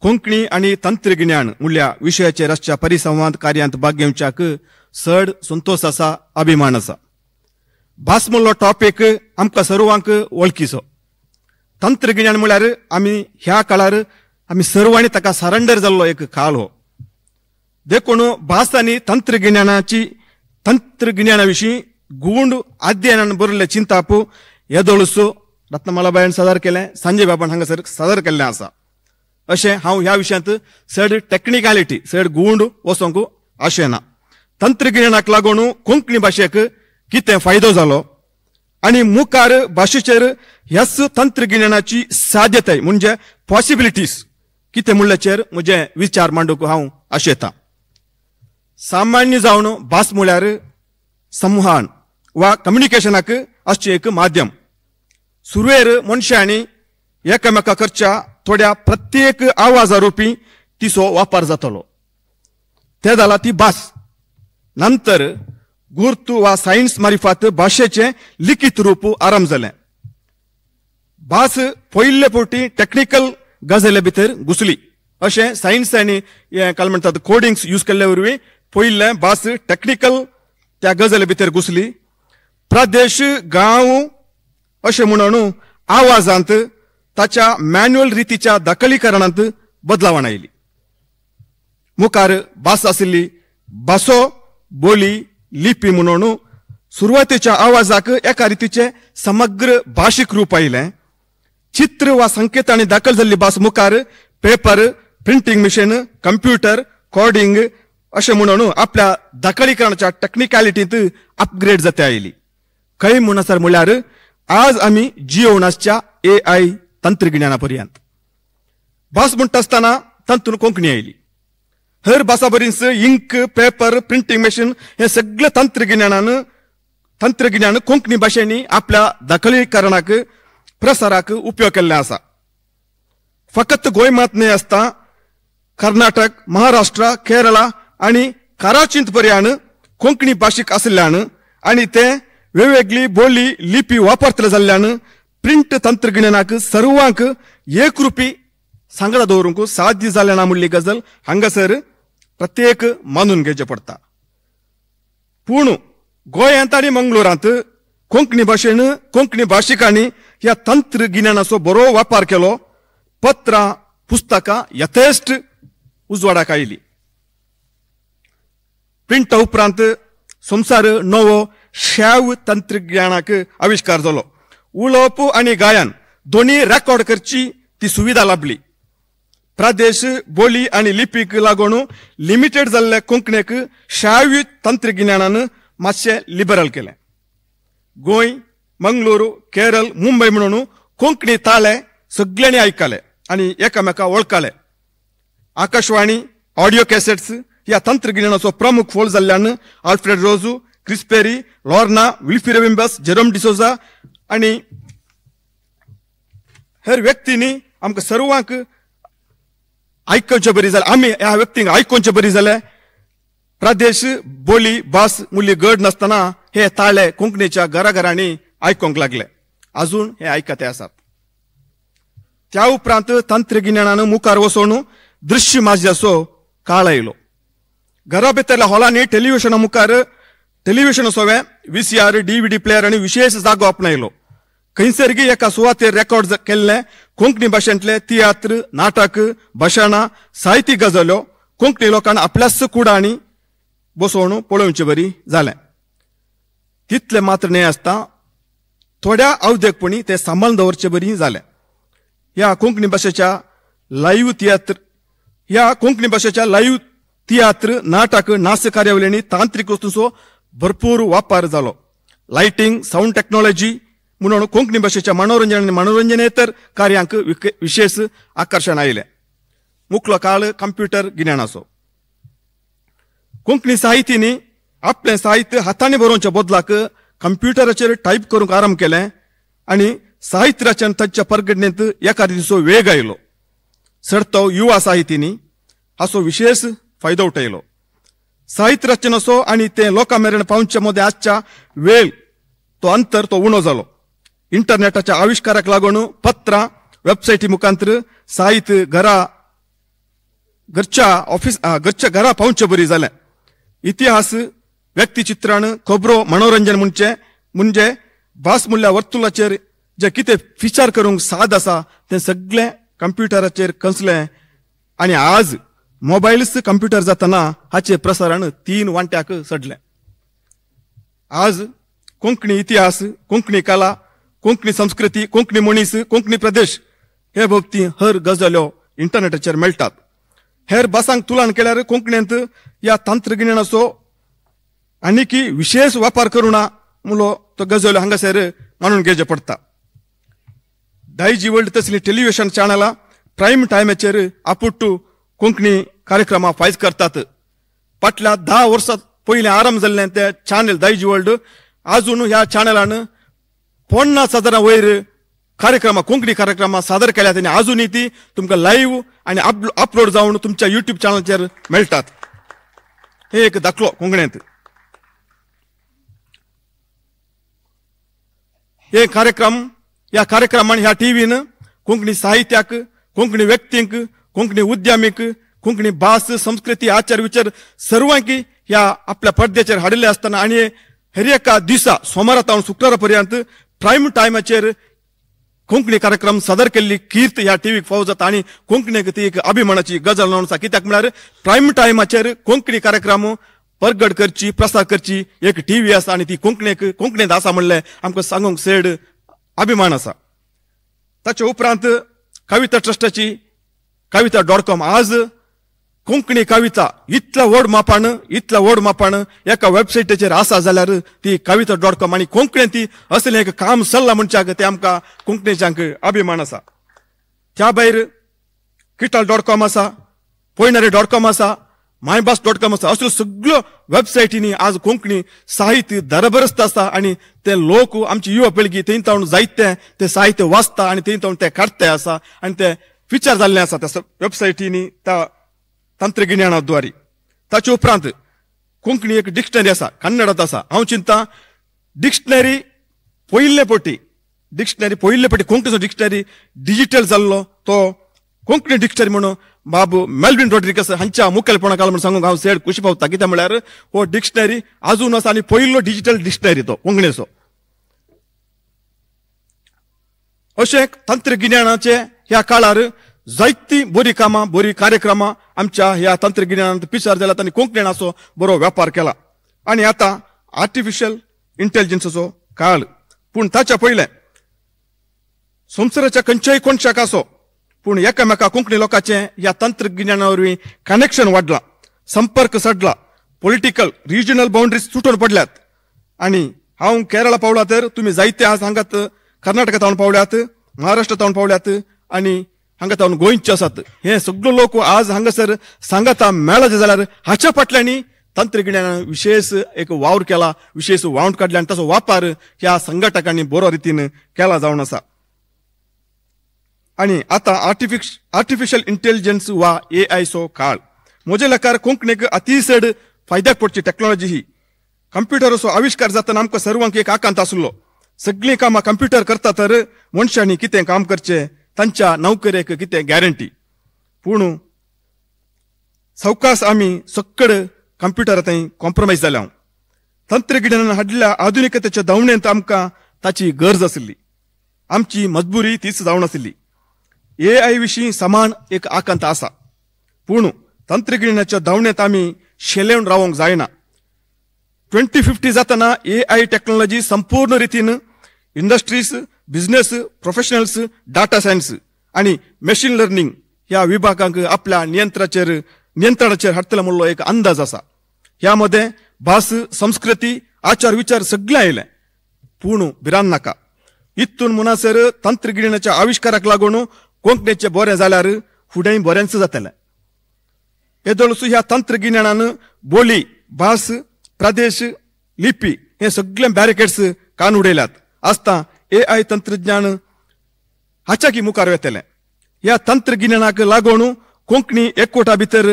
कोंकणी आनी तंत्रगिन्यान म्हणल्या विशयाचेर आसच्या परिसंवाद कार्यांत भाग घेवच्याक चड संतोश आसा, अभिमान आसा. भास म्हणलो टॉपीक आमकां सर्वांक वळखीचो. तंत्रगिन्यान म्हणल्यार आमी ह्या काळार आमी सर्वांनी ताका सरेंडर जाल्लो एक काळ हो. देखून भास आनी तंत्रगिन्यानाची तंत्रगिन्याना विशीं गूंड अध्ययनान बरयल्लें चिंताप येदोळसो रत्नमालाबायन सादर केलें, संजय बाबान हांगासर सादर केल्लें आसा. अशें हांव ह्या विशयांत चड टॅक्निकलिटी चड गूंड वचोंक आशेना. तंत्रगिन्यानाक लागून कोंकणी भाशेक कितें फायदो जालो आनी मुखार भाशेचेर ह्याच तंत्रगिन्यानाची साध्यताय म्हणजे पॉसिबिलिटीज कितें म्हणल्याचेर म्हजे विचार मांडूंक हांव आशेतां. सामान्य जावन भास म्हळ्यार संवहन वा कम्युनिकेशनाक आसचें एक माध्यम. सुरवेर मनशांनी एकामेका करच्या थोड्या प्रत्येक आवाजा रुपी तिचो वापर जातलो, ते जाला ती भास. नंतर गुर्तू वा सायन्स मारिफात भाशेचें लिखीत रूप आरंभ जालें. भास पयले फावटी टॅक्निकल गजाले भितर घुसली. अशें सायन्स आनी हें काल म्हणटात कोडिंग्स यूज केल्ले वरवीं पयलें भास टॅक्निकल त्या गजाले भितर घुसली. प्रदेश गांव अशें म्हणून आवाजांत ताच्या मॅन्युअल रितीच्या दाखलीकरणांत बदलावण आयली. मुखार भास आशिल्ली भासो बोली लिपी म्हणून सुरवातेच्या आवाजाक एका रितीचें समग्र भाशीक रूप आयलें. चित्र वा संकेतांनी दाखल जाल्ली भास मुखार paper, printing machine, computer, coding अशें म्हणून आपल्या दाखलीकरणाच्या टॅक्निकलिटींत अपग्रेड जाते आयली. खंय म्हणसर म्हळ्यार आज आमी जियोवन आसच्या AI तंत्रगिन्याना पर्यंत. भास म्हणटा आसतना तातूंत कोंकणी आयली. हर भासा बरीच इंक, पेपर, प्रिंटींग मशीन हे सगळे तंत्रगिन्यान कोंकणी भाशेंनी आपल्या दाखलीकरणाक प्रसाराक उपयोग केल्ले आसा. फकत गोंय मात न्हय आसता कर्नाटक, महाराष्ट्र, केरळा आनी कराचींत पर्यान कोंकणी भाशीक आशिल्ल्यान आनी ते वेगवेगळी बोली लिपी वापरतले जाल्ल्यान प्रिंट तंत्रगिन्यानाक सर्वांक एकरुपी सांगता दवरूंक साध्य जालें ना म्हणली गजाल हांगासर प्रत्येक मानून घेवचें पडटा. पूण गोंयांत आनी मंगळुरांत कोंकणी भाशेन कोंकणी भाशिकांनी ह्या तंत्रगिन्यानाचो बरो वापर केलो. पत्रां पुस्तकां यथेश्ट उजवाडाक आयली. प्रिंटा उपरांत संवसार नवो श्राव्य तंत्रज्ञानाक आविश्कार जालो. उलोवप आनी गायन दोनी रेकॉर्ड करची ती सुविधा लाभली. प्रदेश बोली आनी लिपीक लागून लिमिटेड जाल्ले कोंकणीक श्राव्य तंत्रगिन्यानान मातशें लिबरल केलें. गोंय, मंगळूर, केरळ, मुंबय म्हणून कोंकणी ताळे सगळ्यांनी आयकले आनी एकामेका वळखले. आकाशवाणी, ऑडियो कॅसेट्स ह्या तंत्रगिन्यानाचो प्रमुख फोल जाल्ल्यान Alfred Rozu, Chris Perry, Lorna, Wilfy Rebimbus, Jerome D'Souza आनी हेर व्यक्तींनी आमकां सर्वांक आयकुचे बरी जालें. आमी ह्या व्यक्तींक आयकुचे बरी जाले. प्रदेश, बोली, भास मुल्य गड नासतना हे ताळे कोंकणीच्या घराघरांनी आयकूंक लागले. अजून हे आयकते आसात. त्या उपरांत तंत्रगिन्यानान मुखार वचून दृश्य माध्यमाचो काळ आयलो. घरा भितरल्या हॉलांनी टेलिव्हिजना मुखार टेलिव्हिजन सोवे VCR, DVD player आनी विशेष जागो आपणायलो. खंयसरगी एका सुवातेर रेकॉर्ड केल्ले कोंकणी भाशेंतले तियात्र, नाटक, भाशणां, साहित्यीक गजाल्यो कोंकणी लोकांक आपल्याच कुडांनी बसोवन पळोवचे बरी जालें. तितलें मात्र न्हय आसता थोड्या अवदेकपणी ते सांबाळून दवरचे बरी जालें. ह्या कोंकणी भाशेच्या लायव्ह तियात्र ह्या कोंकणी भाशेच्या लायव्ह तियात्र, नाटक, नाच कार्यावळींनी तांत्रीक वस्तूंचो भरपूर वापर जालो. लायटींग, सावंड टेक्नॉलॉजी म्हणून कोंकणी भाशेच्या मनोरंजन आनी मनोरंजनेतर कार्यांक विशेष आकर्शण आयलें. मुखलो काळ कंप्युटर गिन्यानाचो. कोंकणी साहित्यींनी आपलें साहित्य हातांनी बरोवच्या बदलाक कंप्युटराचेर टायप करूंक आरंभ केलें आनी साहित्य रचन तांच्या परगटणेंत एका दिसो वेग आयलो. सरतो युवा साहित्यींनी हाचो विशेष फायदो उठयलो. साहित्य रचनाचो आनी तें लोकां मेरेन पावच्या मदें आसच्या वेळ तो अंतर तो उणो जालो. इंटरनेटाच्या आविश्काराक लागून पत्रां, वेबसायटी मुखांतर साहित्य घरा घरच्या ऑफिस घरच्या घरा पावचे बरी जालें. इतिहास, व्यक्तिचित्रण, खबरो, मनोरंजन म्हणचे म्हणजे भास म्हणल्यार वर्तुलाचेर जे कितें विचार करूंक साद आसा तें सगळें कंप्युटराचेर कसलें आनी आज मोबायल्स कंप्युटर जातना हाचें प्रसारण 3 वांट्याक सडलें. आज कोंकणी इतिहास, कोंकणी कला, कोंकणी संस्कृती, कोंकणी मनीस, कोंकणी प्रदेश हे बाबतींत हर गजाल्यो इंटरनेटाचेर मेळटात. हेर भासांक तुलन केल्यार कोंकणींत ह्या तंत्रगिन्यानाचो आनीकी विशेष वापर करुना म्हणलो तो गजाल्यो हांगासर मानून घेवचें पडटा. दायजी वर्ल्ड तसली टेलिव्हिजन चॅनलां प्रायम टायमाचेर आपुट्टू कोंकणी कार्यक्रमां फायज करतात. फाटल्या 10 वर्सां पयलीं आरंभ जाल्लें तें चॅनल दायजी वर्ल्ड आजून ह्या चॅनलान 50,000 वयर कार्यक्रमां, कोंकणी कार्यक्रमां सादर केल्यात आनी आजुनूय ती तुमकां लायव्ह आनी अपलोड जावन तुमच्या युट्यूब चॅनलाचेर मेळटात. हे एक दाखलो कोंकणींत. हे कार्यक्रम ह्या कार्यक्रमान ह्या टीव्हीन कोंकणी साहित्याक, कोंकणी व्यक्तींक, कोंकणी उद्यमीक, कोंकणी भास, संस्कृती, आचार विचार सर्वांकी ह्या आपल्या पडद्याचेर हाडिल्ले आसतना आनी हर एका दिसा सोमारा तावन शुक्रारा पर्यंत प्रायम टायमाचेर कोंकणी कार्यक्रम सादर केल्ली कीर्त ह्या टीव्हीक फावो जाता आनी कोंकणीक ती एक अभिमानाची गजाल जावन आसा. कित्याक म्हळ्यार प्रायम टायमाचेर कोंकणी कार्यक्रम परगट करची, प्रसार करची एक टीव्ही आसा आनी ती कोंकणीक कोंकणींत आसा म्हणलें आमकां सांगूंक सेड अभिमान आसा. ताचे उपरांत कविता ट्रस्टाची कविता डॉट कॉम आज कोंकणी कविता इतल्या व्हड मापान, इतल्या व्हड मापान एका वेबसायटीचेर आसा जाल्यार ती कविता डॉट कॉम आनी कोंकणींत ती असलें एक काम चल्लां म्हणच्याक तें आमकां कोंकणीच्यांक अभिमान आसा. त्या भायर किटाल डॉट कॉम आसा, पयणारी डॉट कॉम आसा, मायभास डॉट कॉम आसा. असल्यो सगळ्यो वेबसायटींनी आज कोंकणी साहित्य दरबरस्त आसा आनी ते लोक आमची युवा पिळगी थंय तावन जायते ते साहित्य वाचता आनी थंय तावन ते काडते आसा आनी ते विचार जाल्ले आसा त्या वेबसायटींनी त्या तंत्रगिन्यानाद्वारे. ताचे उपरांत कोंकणी एक डिक्शनरी आसा, कन्नडांत आसा. हांव चिंता डिक्शनरी पयले पटी डिक्शनरी पयले पटी कोंकणीचो डिक्शनरी डिजिटल जाल्लो तो कोंकणी डिक्शनरी म्हणून बाबू मेल्विन रॉड्रिगस हांच्या मुखेलपणा काल म्हणून सांगूंक हांव सेड खुशी पावता. कित्याक म्हळ्यार हो डिक्शनरी आजून आसा आनी पयलो डिजिटल डिक्शनरी तो कोंकणीचो. अशें तंत्रगिन्यानाचे ह्या काळार जायतीं बरीं कामां, बरीं कार्यक्रमां आमच्या ह्या तंत्रगिन्यानांत पिसार जाल्यात आनी कोंकणीचो बरो वेपार केला. आनी आतां आर्टिफिशियल इंटेलिजन्साचो काळ, पूण ताच्या पयलें संवसाराच्या खंयच्याय कोनशाक आसो पूण एकामेका कोंकणी लोकांचें ह्या तंत्रगिन्याना वरवीं कनेक्शन वाडलां, संपर्क सडला, पॉलिटिकल रिजनल बाउंड्रीज तुटून पडल्यात. आनी हांव केरळा पावला तर तुमी जायते आज हांगात कर्नाटका तावन पावल्यात, महाराष्ट्र तावन पावल्यात आनी हांगा तावन गोंयचे आसात. हे सगळे लोक आज हांगासर सांगाता मेळचे जाल्यार हाच्या फाटल्यांनी तंत्रगिन्यानान विशेष एक वावर केला, विशेष वावंट काडल्या आनी ताचो वापर ह्या संघटकांनी बरो रितीन केला जावन आसा. आनी आतां आर्टिफिशियल इंटेलिजन्स वा AI चो काळ. म्हज्या लेखार कोंकणीक अतिचड फायद्याक पडची टॅक्नॉलॉजी ही. कंप्युटराचो आविश्कार जातना आमकां सर्वांक एक आकांत आसलो, सगळीं कामां कंप्युटर करता तर मनशांनी कितें काम करचें, तांच्या नोकरेक कितें गॅरंटी. पूण सवकास आमी सक्कड कंप्युटरा थंय कॉम्प्रोमायज जाल्या. तंत्रगिन्यानान हाडल्या आधुनिकतेच्या धांवणेंत आमकां ताची गरज आशिल्ली, आमची मजबुरी तीच जावन आशिल्ली. AI विशीं समान एक आकांत आसा, पूण तंत्रगिन्यानाच्या धांवणेंत आमी शेलेवन रावंक जायना. 2050 जातना AI technology संपूर्ण रितीन industries, business, professionals, data science आनी मशीन लर्निंग ह्या विभागांक आपल्या नियंत्रणाचेर हाडटले म्हणलो एक अंदाज आसा. ह्या मदें भास, संस्कृती, आचार विचार सगळें आयलें. पूण भिरांत नाका, इतून म्हणसर तंत्रगिन्यानाच्या आविश्काराक लागून कोंकणीचें बरें जाल्यार फुडेंय बरेंच जातलें. येदोळसू ह्या तंत्रगिन्यानान बोली, भास, प्रदेश, लिपी हे सगळे बॅरिकेड्स कान उडयल्यात. आसता AI तंत्रज्ञान हाच्याकी मुखार वेतलें. ह्या तंत्रगिन्यानाक लागून कोंकणी एकवटा भितर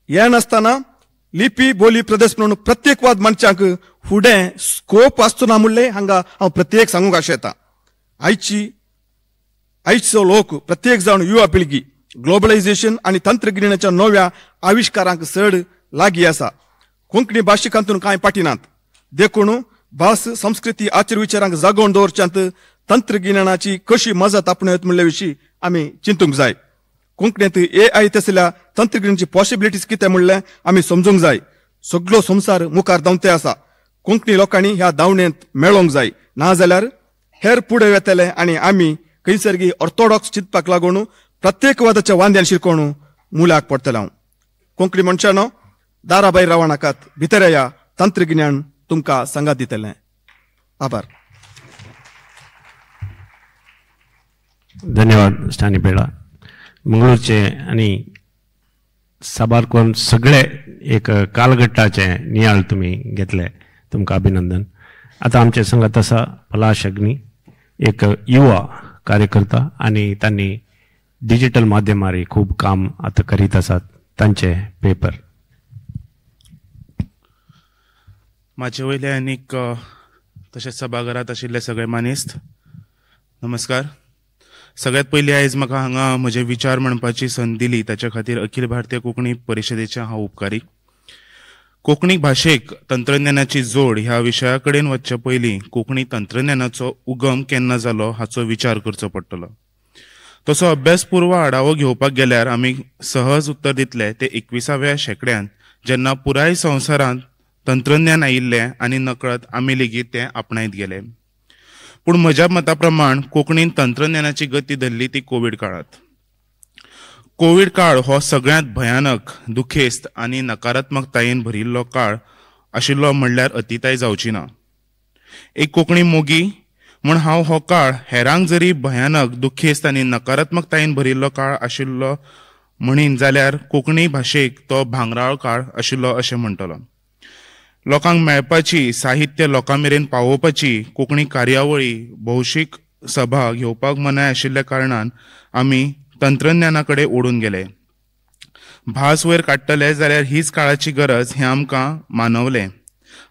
येनासतना लिपी, बोली, प्रदेश म्हणून प्रत्येकवाद मनशांक फुडें स्कोप आसचो ना म्हणलें हांगा हांव प्रत्येक सांगूंक आशेता. आयचो लोक प्रत्येक जावन युवा पिळगी ग्लोबलायझेशन आनी तंत्रगिन्यानाच्या नव्या आविश्कारांक चड लागीं आसा. कोंकणी भाशिकांतून कांय फाटीं नात, देखून भास, संस्कृती, आचार विचारांक जागोवन दवरच्यांत तंत्रगिन्यानाची कशी मजत आपणायत म्हणले विशीं आमी चिंतूंक जाय. कोंकणींत AI तसल्या तंत्रगिन्यानाची पॉसिबिलिटीज कितें म्हणलें आमी समजूंक जाय. सगळो संवसार मुखार धांवते आसा, कोंकणी लोकांनी ह्या धांवणेंत मेळोंक जाय, नाजाल्यार हेर फुडें वेतले आनी आमी खंयसरगी ऑर्थोडॉक्स चिंतपाक लागून प्रत्येकवादाच्या वांद्यान शिरकोवन मुल्याक पडटले. हांव कोंकणी मनशानो, दारा भायर रावं नाकात, भितर या, तंत्रगिन्यान तुमकां सांगात दितलें. आभार. धन्यवाद स्टॅनी बेळा. मंगळूरचे आनी साबार करून सगळे एक कालघट्टाचे नियाळ तुमी घेतले, तुमकां अभिनंदन. आतां आमचे संगात आसा पलाश अग्नी, एक युवा कार्यकर्ता आनी तांणी डिजिटल माध्यमार खूब काम आतां करीत आसात. तांचे पेपर. म्हाजे वयले आनीक तशेंच सभाघरांत आशिल्ले सगळे मानेस्त, नमस्कार. सगळ्यात पयलीं आयज म्हाका हांगा म्हजे विचार म्हणपाची संद दिली ताच्या खातीर अखिल भारतीय कोंकणी परिशदेचे हांव उपकारी. कोंकणी भाशेक तंत्रज्ञानाची जोड ह्या विशया कडेन वचचे पयलीं कोंकणी तंत्रज्ञानाचो उगम केन्ना जालो हाचो विचार करचो पडटलो. तसो अभ्यासपूर्व आढावो घेवपाक गेल्यार आमी सहज उत्तर दितले ते 21व्या शेंकड्यांत, जेन्ना पुराय संवसारांत तंत्रज्ञान आयिल्लें आनी नकळत आमी लेगीत तें आपणायत गेले. पूण म्हज्या मता प्रमाण कोंकणीन तंत्रज्ञानाची गती धरली ती कोवीड काळांत. कोवीड काळ हो सगळ्यांत भयानक, दुखेस्त आनी नकारात्मकतायेन भरिल्लो काळ आशिल्लो म्हणल्यार अतिताय जावची ना. एक कोंकणी मोगी म्हूण हांव हो काळ हेरांक जरी भयानक, दुखेस्त आनी नकारात्मकतायेन भरिल्लो काळ आशिल्लो म्हणीन जाल्यार कोंकणी भाशेक तो भांगराळ काळ आशिल्लो अशें म्हणटलो. लोकांक मेळपाची, साहित्य लोकां मेरेन पावोवपाची, कोंकणी कार्यावळी, भौशीक सभा घेवपाक मनाय आशिल्ल्या कारणान आमी तंत्रज्ञाना कडेन ओडून गेले. भास वयर काडटले जाल्यार हीच काळाची गरज हें आमकां मानवलें.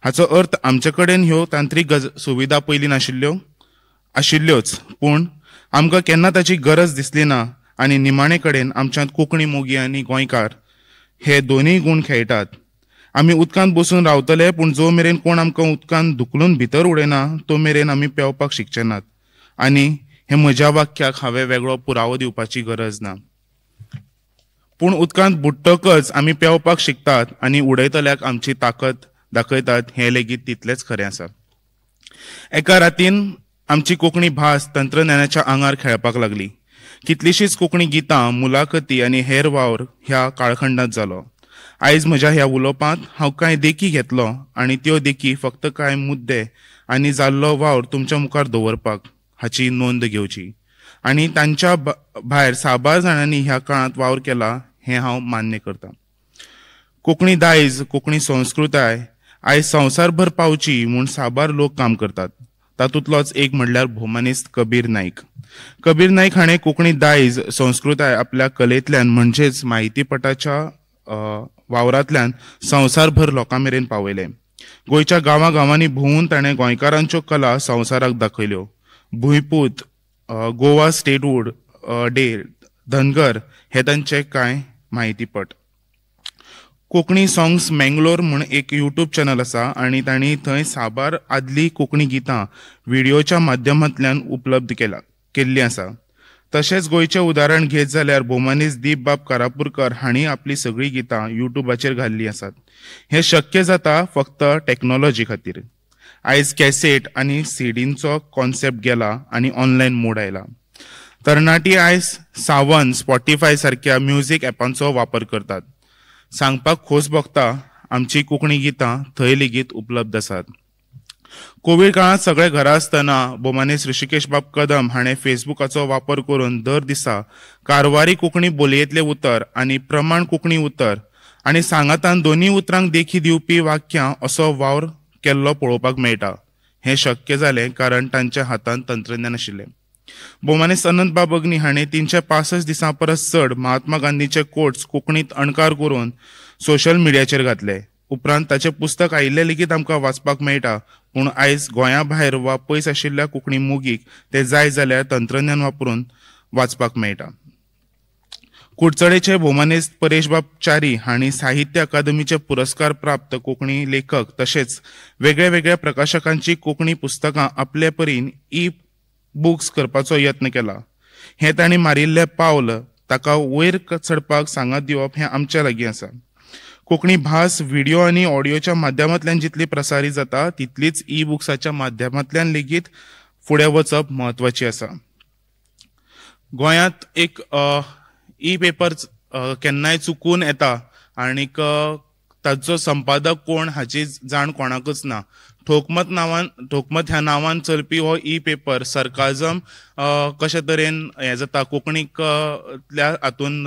हाचो अर्थ आमचे कडेन ह्यो तांत्रीक सुविधा पयलीं नाशिल्ल्यो, आशिल्ल्योच, पूण आमकां केन्ना ताची गरज दिसली ना आनी निमाणे कडेन आमच्यांत कोंकणी मोगी आनी गोंयकार हे दोनूय गूण खेळटात. आमी उदकांत बसून रावतले, पूण जो मेरेन कोण आमकां उदकांत धुकलून भितर उडयना तो मेरेन आमी पेंवपाक शिकचे नात. आनी हे म्हज्या वाक्याक हांवें वेगळो पुरावो दिवपाची गरज ना. पूण उदकांत बुडटकच आमी पेंवपाक शिकतात आनी उडयतल्याक आमची ताकद दाखयतात हें लेगीत तितलेंच खरें आसा. एका रातीन आमची कोंकणी भास तंत्रज्ञानाच्या आंगार खेळपाक लागली. कितलीशींच कोंकणी गितां, मुलाखती आनी हेर वावर ह्या काळखंडांत जालो. आयज म्हज्या ह्या उलोवपांत हांव कांय देखी घेतलो आनी त्यो देखी फक्त कांय मुद्दे आनी जाल्लो वावर तुमच्या मुखार दवरपाक हाची नोंद घेवची आनी तांच्या भायर साबार जाणांनी ह्या काळांत वावर केला हें हांव मान्य करतां. कोंकणी दायज, कोंकणी संस्कृताय आयज संवसारभर पावची म्हूण साबार लोक काम करतात. तातूंतलोच एक म्हणल्यार भोवमानेस्त कबीर नायक. कबीर नायक हाणें कोंकणी दायज, संस्कृताय आपल्या कलेंतल्यान म्हणजेच म्हायतीपटाच्या वावरांतल्यान संवसारभर लोकां मेरेन पावयलें. गोंयच्या गांवां गांवांनी भोंवून ताणें गोंयकारांच्यो कला संवसाराक दाखयल्यो. भुंयपूत, गोवा स्टेटवूड डे, धनगर हे तांचे कांय म्हायतीपट. कोंकणी सॉंग्स मँगलोर म्हूण एक यूट्यूब चॅनल आसा आनी तांणी थंय साबार आदली कोंकणी गितां व्हिडियोच्या माध्यमांतल्यान उपलब्ध केल्लीं आसा. तशेंच गोंयचें उदाहरण घेत जाल्यार भोवमानेस्त दीपबाब कारापूरकर हांणी आपलीं सगळीं गितां यूट्यूबाचेर घाल्लीं आसात. हें शक्य जाता फक्त टॅक्नोलॉजी खातीर. आयज कॅसेट आनी सीडींचो कॉन्सेप्ट गेला आनी ऑनलायन मोड आयला. तरणाटी आयज सावन, स्पॉटिफाय सारक्या म्युजीक ॲपांचो वापर करतात. सांगपाक खोस भोगता, आमची कोंकणी गितां थंय लेगीत उपलब्ध आसात. कोवीड काळांत सगळे घरा आसतना भोवमानेस्त ऋषिकेश बाब कदम हाणें फेसबुकाचो वापर करून दर दिसा कारवारी कोंकणी बोलयेंतलें उतर आनी प्रमाण कोंकणी उतर आनी सांगातान दोनूय उतरांक देखी दिवपी वाक्यां असो वावर केल्लो पळोवपाक मेळटा. हें शक्य जालें कारण तांच्या हातांत तंत्रज्ञान आशिल्लें. भोवमानेस्त अनंत बाब अग्नी हाणें 365 दिसां परस चड महात्मा गांधीचे कोट्स कोंकणींत अणकार करून सोशल मिडियाचेर घातले. उपरांत ताचें पुस्तक आयिल्लें लेगीत आमकां वाचपाक मेळटा. पूण आयज गोंया भायर वा पयस आशिल्ल्या कोंकणी मोगीक तें जाय जाल्यार तंत्रज्ञान वापरून वाचपाक मेळटा. कुडचडेचे भोवमानेस्त परेशबाब च्यारी हांणी साहित्य अकादमीचे पुरस्कार प्राप्त कोंकणी लेखक तशेंच वेगळ्या वेगळ्या प्रकाशकांची कोंकणी पुस्तकां आपले परीन ई बुक्स करपाचो यत्न केला. हें तांणी मारिल्लें पावल ताका वयर चडपाक सांगात दिवप हें आमच्या लागीं आसा. कोंकणी भास व्हिडियो आनी ऑडियोच्या माध्यमांतल्यान जितली प्रसारीत जाता तितलीच ई बुक्साच्या माध्यमांतल्यान लेगीत फुडें वचप म्हत्वाची आसा. गोंयांत एक ई पेपर केन्नाय चुकून येता आनीक ताचो संपादक कोण हाची जाण कोणाकच ना. ठोकमत ह्या नांवान चलपी हो ई पेपर सरकाजम कशे तरेन हें जाता, कोंकणीक हातून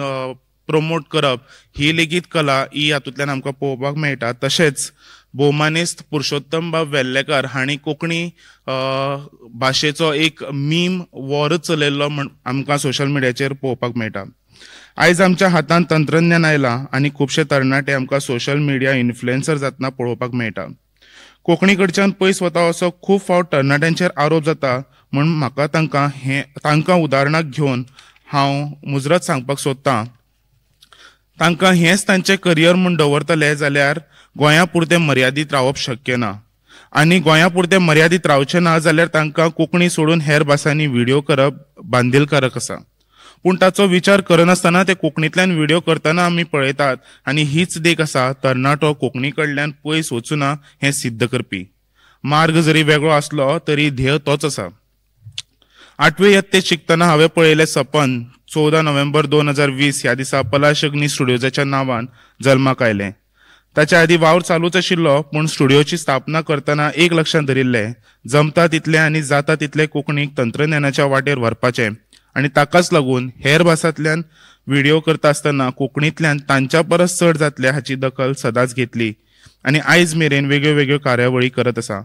प्रमोट करप ही लेगीत कला ही हातूंतल्यान आमकां पळोवपाक मेळटा. तशेंच भोवमानेस्त पुरुषोत्तम बाब वेल्लेकर हांणी कोंकणी भाशेचो एक मीम वॉरच चलयल्लो म्हण आमकां सोशल मिडियाचेर पळोवपाक मेळटा. आयज आमच्या हातांत तंत्रज्ञान आयलां आनी खुबशे तरणाटे आमकां सोशल मिडिया इन्फ्लुएन्सर जातना पळोवपाक मेळटा. कोंकणी कडच्यान पयस वता असो खूब फावट तरणाट्यांचेर आरोप जाता म्हूण म्हाका तांकां उदाहरणाक घेवन हांव मुजरत सांगपाक सोदतां, तांकां हेंच तांचें करियर म्हूण दवरतले जाल्यार गोंया पुरतें मर्यादीत रावप शक्य ना आनी गोंया पुरतें मर्यादीत रावचें ना जाल्यार तांकां कोंकणी सोडून हेर भासांनी व्हिडियो करप बांदिलकारक आसा. पूण ताचो विचार करनासतना ते कोंकणींतल्यान व्हिडियो करतना आमी पळयतात आनी हीच देख आसा तरणाटो कोंकणी कडल्यान पयस वचुना हें सिद्ध करपी. मार्ग जरी वेगळो आसलो तरी ध्येय तोच आसा. आठवे यत्तेत शिकतना हांवें पळयलें सपन 14 नोव्हेंबर 2020 ह्या दिसा पलाश अग्नी स्टुडियोजाच्या नांवान जल्माक आयलें. ताच्या आदीं वावर चालूच आशिल्लो पूण स्टुडियोची स्थापना करतना एक लक्षांत धरिल्लें, जमता तितलें आनी जाता तितलें कोंकणीक तंत्रज्ञानाच्या वाटेर व्हरपाचें आनी ताकाच लागून हेर भासांतल्यान व्हिडियो करता आसतना कोंकणींतल्यान तांच्या परस चड जातले हाची दखल सदांच घेतली आनी आयज मेरेन वेगळ्यो वेगळ्यो कार्यावळी करत आसा.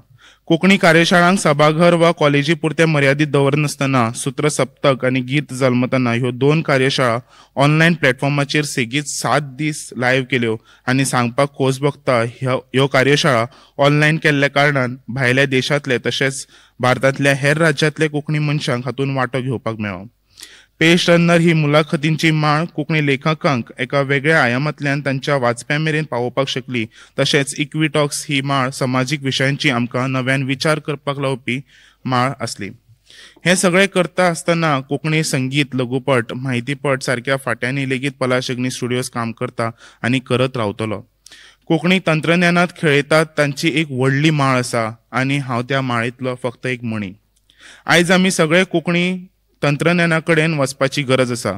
कोंकणी कार्यशाळांक सभाघर वा कॉलेजी पुरतें मर्यादीत दवरनासतना सूत्रसप्तक आनी गीत जल्मतना ह्यो 2 कार्यशाळा ऑनलायन प्लॅटफॉर्माचेर सेगीत 7 दीस लायव्ह केल्यो आनी सांगपाक खोस भोगता ह्यो कार्यशाळा ऑनलायन केल्ल्या कारणान भायल्या देशांतले तशेंच भारतांतल्या हेर राज्यांतले कोंकणी मनशांक हातूंत वांटो घेवपाक मेळ्ळो. पेज टर्नर ही मुलाखतींची माळ कोंकणी लेखकांक एका वेगळ्या आयामांतल्यान तांच्या वाचप्यां मेरेन पावोवपाक शकली. तशेंच इक्विटॉक्स ही माळ समाजीक विशयांची आमकां नव्यान विचार करपाक लावपी माळ आसली. हें सगळें करता आसतना कोंकणी संगीत, लघुपट, म्हायतीपट सारक्या फांट्यांनी लेगीत पलाश अग्नी स्टुडियोज काम करता आनी करत रावतलो. कोंकणी तंत्रज्ञानांत खेळयतात तांची एक व्हडली माळ आसा आनी हांव त्या माळेंतलो फक्त एक मणी. आयज आमी सगळे कोंकणी तंत्रज्ञाना कडेन वचपाची गरज आसा.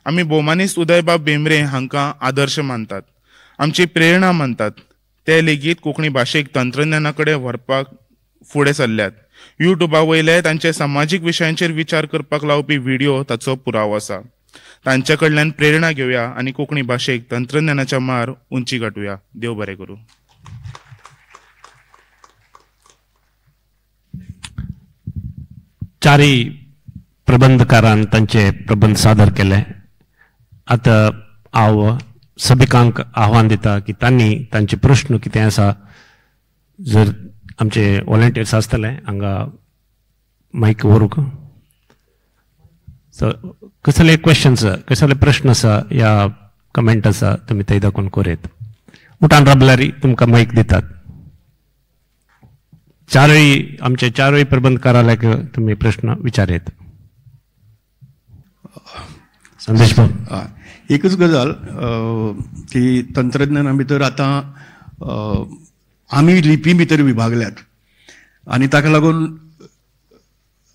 आमी भोवमानेस्त उदयबाब भेंब्रे हांकां आदर्श मानतात, आमची प्रेरणा मानतात. ते लेगीत कोंकणी भाशेक तंत्रज्ञाना कडेन व्हरपाक फुडें सरल्यात. युट्यूबा वयले तांचे समाजीक विशयांचेर विचार करपाक लावपी व्हिडियो ताचो पुरावो आसा. तांचे कडल्यान प्रेरणा घेवया आनी कोंकणी भाशेक तंत्रज्ञानाच्या मळार उंची गाठुया. देव बरें करूं. चारय प्रबंधकारान तांचे प्रबंध सादर केले. आतां हांव सभिकांक आव्हान दिता की तांणी तांचे प्रश्न कितें आसा, जर आमचे वॉलंटियर्स आसतले हांगा मायक व्हरूंक, सो कसले क्वेश्चन्स, कसले प्रश्न आसा या कमेंट आसा तुमी थंय दाखोवन करूं. उठान राबल्यार तुमकां मायक दितात. चारूय आमचे चारूय प्रबंधकाराक तुमी प्रश्न विचारयत. संदेश भाऊ, एकच गजाल की तंत्रज्ञाना भितर आतां आमी लिपी भितर विभागल्यात आनी ताका लागून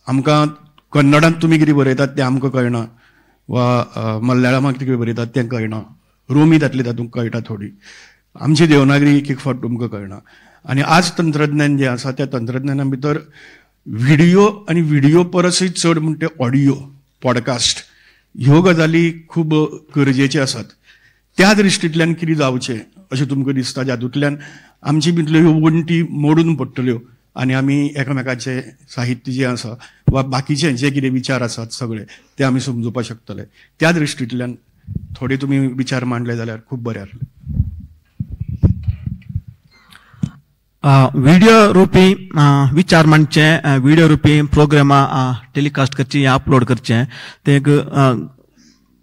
आमकां कन्नडांत तुमी कितें बरयतात तें आमकां कळना वा मल्याळमाक कितें बरयतात तें कळना, रोमी जातली तातूंत कळटा थोडी, आमची देवनागरी एक एक फावट तुमकां कळना. आनी आज तंत्रज्ञान जें आसा त्या तंत्रज्ञाना भितर व्हिडियो आनी व्हिडियो परसय चड म्हणटा ऑडियो, पॉडकास्ट ह्यो गजाली खूब गरजेच्यो आसात. त्या दृश्टींतल्यान कितें जावचें अशें तुमकां दिसता, जातूंतल्यान आमचे भितरल्यो ह्यो वण्टी मोडून पडटल्यो आनी आमी एकामेकाचें साहित्य जें आसा वा बाकीचे जे कितें विचार आसात सगळे ते आमी समजुपाक शकतले. त्या दृश्टींतल्यान थोडे तुमी विचार मांडले जाल्यार खूब बरें जातलें. व्हिडिओ रुपी विचार मांडचे, व्हिडिओ रुपी प्रोग्रामां टेलिकास्ट करची या अपलोड करचे, ते एक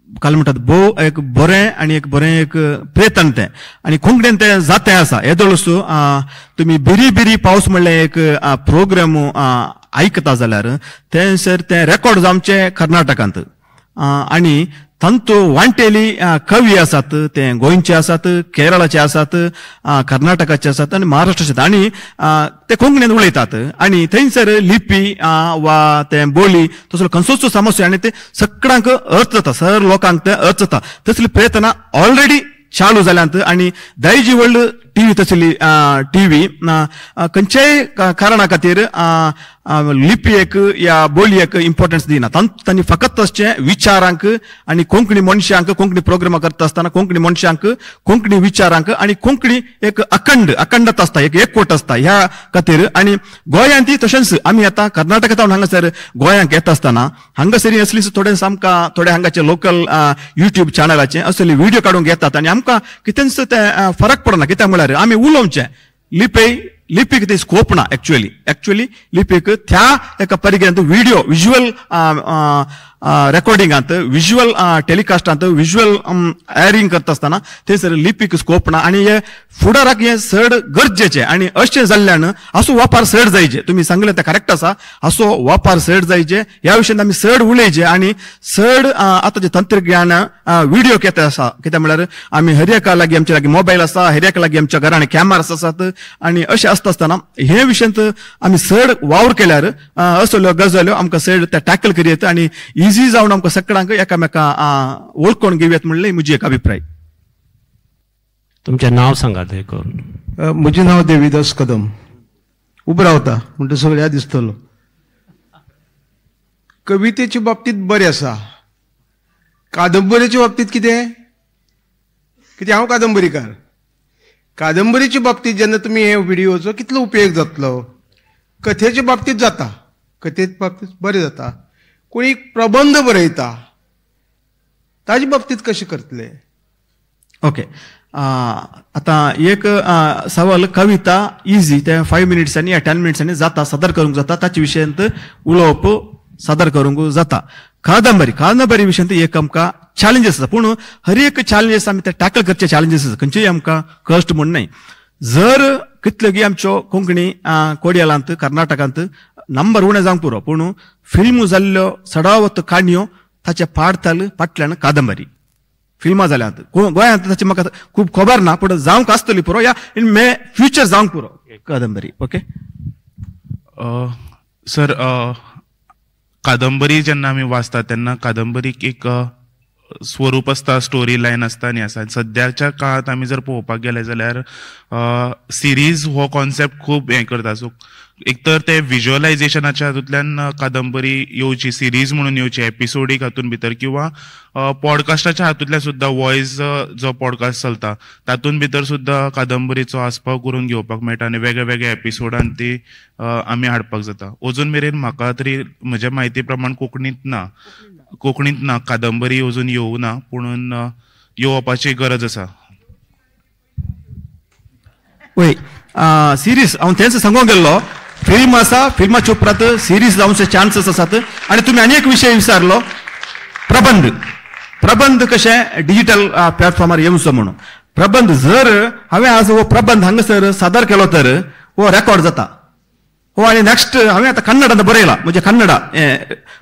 काल म्हणटात भोव एक बरें आनी एक बरें एक प्रयत्न तें आनी कोंकणीन तें जातें आसा. येदोळसो तुमी बिरी बिरी पावस म्हणलें एक प्रोग्राम आयकता जाल्यार तें सर तें रेकॉर्ड जावचें कर्नाटकांत आनी तांतू वांटेली कवी आसात, ते गोंयचे आसात, केरळाचे आसात, कर्नाटकाचे आसात आनी महाराष्ट्राचे, आनी ते कोंकणीन उलयतात आनी थंयसर लिपी वा ते बोली तसलो खंयचोच समस्या आनी ते सगळ्यांक अर्थ जाता, सर लोकांक ते अर्थ जाता. तसली प्रयत्न ऑलरेडी चालू जाल्यांत आनी दायजी वर्ल्ड टीव्ही तसली टीव्ही खंयच्याय कारणा खातीर लिपयेक या बोलयेक इम्पॉर्टन्स दिना. तांणी फकत तशें विचारांक आनी कोंकणी मनशांक, कोंकणी प्रोग्रामां करता आसतना कोंकणी मनशांक, कोंकणी विचारांक आनी कोंकणी एक अखंडता आसता, एक एकवट आसता ह्या खातीर. आनी गोंयांत तशेंच आमी आतां कर्नाटकांत हांगासर गोंयांक येता आसतना हांगासर असली थोडे आमकां थोडे हांगाचे लोकल युट्यूब चॅनलाचे असले व्हिडियो काडूंक येतात आनी आमकां कितेंच तें फरक पडना. कित्याक म्हळ्यार आमी उलोवचें लिपी लिपीक ते स्कोप ना. एक्चुअली लिपीक त्या एका परिग्यांत व्हिडियो विज्युअल रेकॉर्डिंगांत, विज्युअल टेलिकास्टांत, विज्युअल एअरिंग करता आसतना थंयसर लिपीक स्कोप ना आनी हे फुडाराक हें चड गरजेचें आनी अशें जाल्ल्यान असो वापर चड जायचे. तुमी सांगलें तें करेक्ट आसा, असो वापर चड जायचे ह्या विशयान आमी चड उलयचे आनी चड आतां जें तंत्रज्ञान व्हिडियो कितें आसा, कित्याक म्हळ्यार आमी हर एका लागीं आमच्या लागीं मोबायल आसा, हर एका लागीं आमच्या घरान कॅमेरास आसात आनी अशें आसता आसतना हे विशयांत आमी चड वावर केल्यार असल्यो गजाल्यो आमकां चड ते टॅकल करयत आनी इजी जावन आमकां सगळ्यांक एकामेका वळखून घेवयात म्हणलें म्हजी एक अभिप्राय. तुमचें नांव सांगात हे करून. म्हजें नांव देवीदास कदम. उबो रावता म्हणटा सगळ्या दिसतलो. कवितेच्या बाबतींत बरें आसा, कादंबरेच्या बाबतींत कितें कितें हांव कादंबरीकार. कादंबरीच्या बाबतींत जेन्ना तुमी हे व्हिडियोचो कितलो उपयोग जातलो, कथेच्या बाबतींत जाता, कथेच्या बाबतींत बरें जाता. कोणी प्रबंध बरयता ताजे बाबतींत कशें करतले? ओके, आतां एक सवाल कविता इजी ते 5 मिनिट्सांनी या 10 मिनिट्सांनी जाता, सादर करूंक जाता, ताचे विशयांत उलोवप सादर करूंक जाता. कादंबरी विशयांत एक आमकां चॅलेंजीस आसा, पूण हर एक चॅलेंजीस आमी ते टॅकल करचे चॅलेंजीस आसा, खंयचेय आमकां कश्ट म्हूण न्हय. जर कितल्योगी आमच्यो कोंकणी कोडियालांत कर्नाटकांत नंबर उणें जावंक पुरो, पूण फिल्म जाल्ल्यो सडावत काणयो ताचे पाडताल फाटल्यान कादंबरी फिल्मां जाल्यांत. गोंयांत ताची म्हाका खूब खबर ना, पूण जावंक आसतली पुरो या इन मे फ्युचर जावंक पुरो कादंबरी. ओके सर, कादंबरी जेन्ना आमी वाचता तेन्ना कादंबरीक एक स्वरूप आसता, स्टोरी लायन आसता आनी आसा. सद्याच्या काळांत आमी जर पळोवपाक गेले जाल्यार सिरीज हो कॉन्सेप्ट खूब हें करता. सो एक तर ते विज्युअलायझेशनाच्या हातूंतल्यान कादंबरी येवची, सिरीज म्हणून येवची, एपिसोडीक हातून भितर, किंवा पॉडकास्टाच्या हातूंतल्यान सुद्दां वॉयस जो पॉडकास्ट चलता तातूंत भितर सुद्दां कादंबरीचो आस्पाव करून घेवपाक मेळटा आनी वेगळे वेगळे एपिसोडान ती आमी हाडपाक जाता. अजून मेरेन म्हाका तरी म्हज्या म्हायती प्रमाण कोंकणींत ना कादंबरी अजून येवूं ना, पुणून येवपाची गरज आसा. वय सिरीज हांव तेंच सांगूंक गेल्लो, फिल्म आसा, फिल्माच्या उपरांत सिरीज जावचे चान्सीस आसात. आनी तुमी आनी एक विशय विचारलो, प्रबंध. प्रबंध कशें डिजिटल प्लॅटफॉर्मार येवचो म्हणून. प्रबंध जर हांवें आज हो प्रबंध हांगासर सादर केलो तर हो रेकॉर्ड जाता हो. आनी नेक्स्ट हांवें आतां कन्नडांत बरयला, म्हणजे कन्नडा,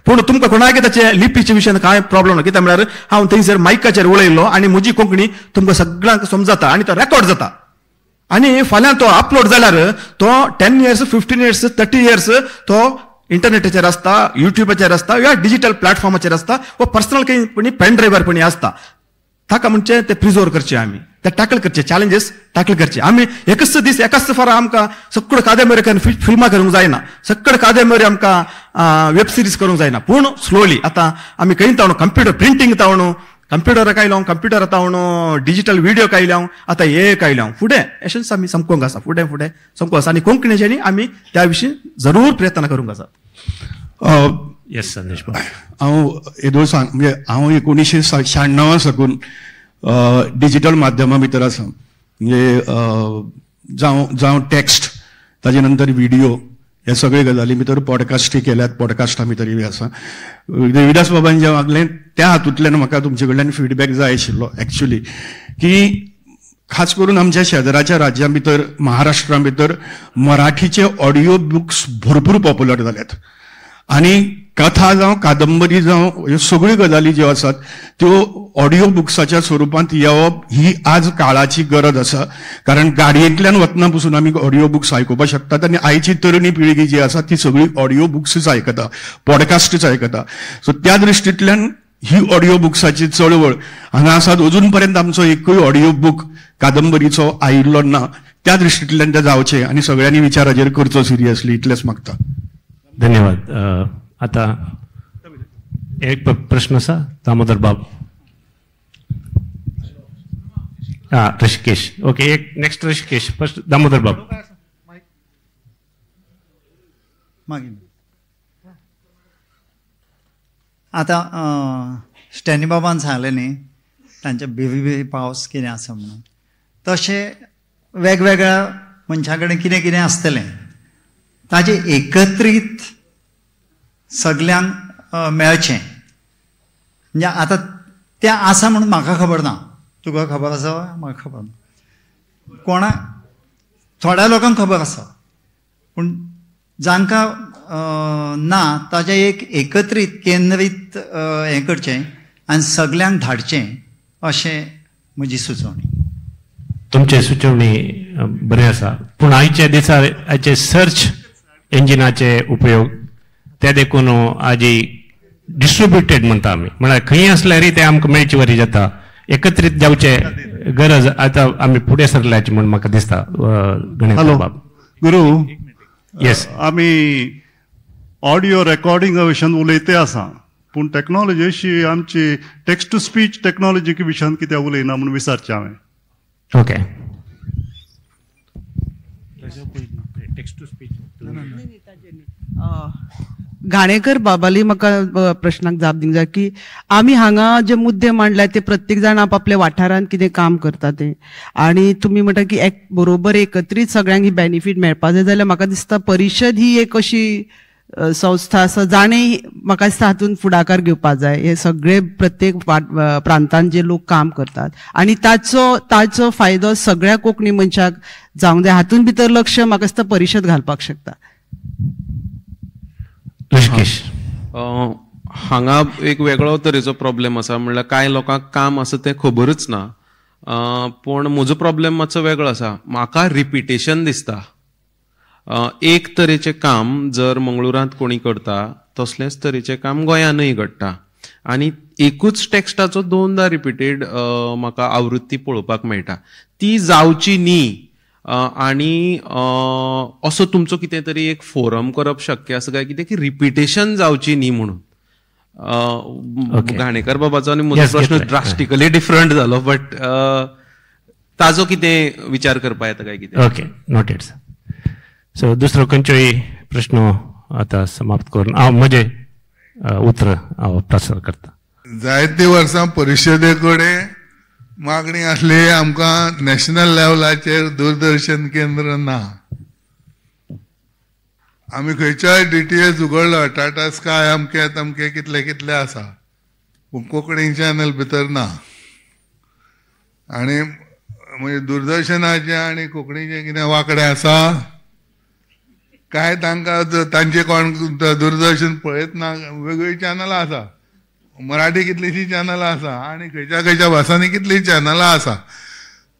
पूण तुमकां कोणाक ताचे लिपीच्या विशयान कांय प्रॉब्लम ना. कित्याक म्हळ्यार हांव थंयसर मायकाचेर उलयल्लो आनी म्हजी कोंकणी तुमकां सगळ्यांक समजता आनी तो रेकॉर्ड जाता. आनी फाल्यां तो अपलोड जाल्यार तो 10 years 15 years 30 years तो इंटरनेटाचेर आसता, युट्यूबाचेर आसता, ह्या डिजिटल प्लॅटफॉर्माचेर आसता, वा पर्सनल खंय पणी पेन ड्रायव्हर पणी आसता. ताका म्हणजे ते प्रिजर्व करचे आमी, ते टॅकल करचे, चॅलेंजीस टॅकल करचे आमी. एकच दीस एकाच फार आमकां सगळ्यो कादंबरी फिल्मां करूंक जायना, सगळ्यो कादंबरी आमकां वेब सिरीज करूंक जायना, पूण स्लोली आतां आमी खंय तावणू कंप्युटर प्रिंटींग तावणू, कंप्युटर कायलो, कंप्युटर तावणू डिजिटल व्हिडिओ कायलो, आतां हे कायलो, फुडें अशेंच आमी समकोंक आसा, फुडें फुडें समकोंक आसा. आनी कोंकणीच्यानी आमी त्या विशीं जरूर प्रयत्न करूंक आसा. येस संदेश, हांव येदोळ सांग, म्हणजे हांव 1996 साकून डिजिटल माध्यमा भितर आसा. म्हणजे जावं टॅक्स्ट, ताजे नंतर व्हिडिओ, ह्या सगळे गजाली भितर पॉडकास्टूय केल्यात, पॉडकास्टा भितरूय आसा. देविदास बाबान जें मागलें त्या हातूंतल्यान म्हाका तुमचे कडल्यान फिडबॅक जाय आशिल्लो एक्चुली, की खास करून आमच्या शेजराच्या राज्यां भितर, महाराष्ट्रा भितर मराठीचे ऑडियो बुक्स भरपूर पॉप्युलर जाल्यात आनी कथा जावं कादंबरी जावं ह्यो सगळ्यो गजाली ज्यो आसात त्यो ऑडियो बुक्साच्या स्वरुपांत येवप ही आज काळाची गरज आसा. कारण गाडयेंतल्यान वतना पसून आमी ऑडियो बुक्स आयकुपाक शकतात आनी आयची तरणी पिळगी जी आसा ती सगळी ऑडियो बुक्सूच आयकता, पॉडकास्टूच आयकता. सो त्या दृश्टींतल्यान ही ऑडियो बुक्साची चळवळ हांगा आसात. अजून पर्यंत आमचो एकूय ऑडियो बूक कादंबरीचो आयिल्लो ना. त्या दृश्टींतल्यान ते जावचें आनी सगळ्यांनी विचार हाजेर करचो सिरियसली, इतलेंच मागता. धन्यवाद. आता एक प्रश्न आसा दामोदर बाब. हा ऋषिकेश, ओके, एक नेक्स्ट ऋषिकेश, फर्स्ट दामोदर बाब. मागीर आतां स्टॅनी बाबान सांगलें न्ही तांचे बेबी बेबी पावस कितें आसा म्हणून, तशें वेगवेगळ्या मनशां कडेन कितें कितें आसतलें ताजें एकत्रीत सगल्यांक मेळचें. म्हणजे आतां तें आसा म्हणून म्हाका खबर ना, तुका खबर आसा, म्हाका खबर ना, कोणा थोड्या लोकांक खबर आसा, पूण जांकां ना ताजें एक एकत्रीत केंद्रीत हें करचें आनी सगल्यांक धाडचें अशें म्हजी सुचोवणी. तुमची सुचोवणी बरी आसा, पूण आयच्या दिसा आयचे सर्च इंजिनाचे उपयोग ते देखून आजी डिस्ट्रिब्युटेड म्हणटा आमी, म्हळ्यार खंय आसल्यारय ते आमकां मेळचे वरी जाता. एकत्रीत जावचे गरज आतां आमी फुडें सरल्याची म्हूण म्हाका दिसता. गणेश बाब. गुरू, येस, आमी ऑडियो रेकॉर्डिंगा विशयान उलयते आसा, पूण टॅक्नोलॉजी अशी आमची टेक्स्ट टू स्पीच टॅक्नोलॉजी विशयान कित्याक उलयना म्हूण विचारचें हांवें. Okay, text to speech. Ghanekar बाबाली म्हाका प्रश्नाक जाप दिवंक जाय की आमी हांगा जे मुद्दे मांडले ते प्रत्येक जाण आपआपल्या वाठारांत कितें काम करता ते, आनी तुमी म्हणटा की एक बरोबर एकत्रीत सगळ्यांक ही बेनिफीट मेळपा जाय जाल्यार म्हाका दिसता परिशद ही एक अशी संस्था आसा जाणें म्हाका दिसता हातूंत फुडाकार घेवपा जाय. हे सगळे प्रत्येक प्रांतान जे लोक काम करतात आनी ताचो ताचो फायदो सगळ्या कोंकणी मनशाक जावंक जाय, हातूंत भितर लक्ष म्हाका दिसता परिशद घालपाक शकता. हांगा एक वेगळो तरेचो प्रॉब्लेम आसा, म्हणल्यार कांय लोकांक काम आसा तें खबरूच ना, पूण म्हजो प्रॉब्लेम मातसो वेगळो आसा. म्हाका रिपिटेशन दिसता. एक तरेचें काम जर मंगळुरांत कोणी करता तो तसलेंच तरेचें काम गोंयानूय घडटा आनी एकूच टॅक्स्टाचो दोनदा रिपीटेड म्हाका आवृत्ती पळोवपाक मेळटा. ती जावची न्ही आनी असो तुमचो कितें तरी एक फोरम करप शक्य आसा काय कितें की रिपिटेशन जावची न्ही म्हणून? घाणेकर बाबाचो आनी म्हजो प्रश्न ड्रास्टिकली डिफरंट जालो, बट ताजो कितें विचार करपा येता काय कितें? Okay, noted sir. सो दुसरो खंयचोय प्रश्न आतां समाप्त करून हांव म्हजें उतर हांव प्रसार करता. जायते वर्सां परिशदे कडेन मागणी आसली आमकां नॅशनल लेवलाचेर दूरदर्शन केंद्र ना. आमी खंयच्याय DTH उगडलो, टाटा स्काय अमके तमके कितले कितले आसा, पूण कोंकणी चॅनल भितर ना. आनी म्हणजे दूरदर्शनाचें आनी कोंकणीचें कितें वांकडें आसा काय तांकां तांचे कोण दूरदर्शन पळयत ना. वेगवेगळीं चॅनलां आसा, मराठी कितलीशीं चॅनलां आसा आनी खंयच्या खंयच्या भासांनी कितलीं चॅनलां आसा.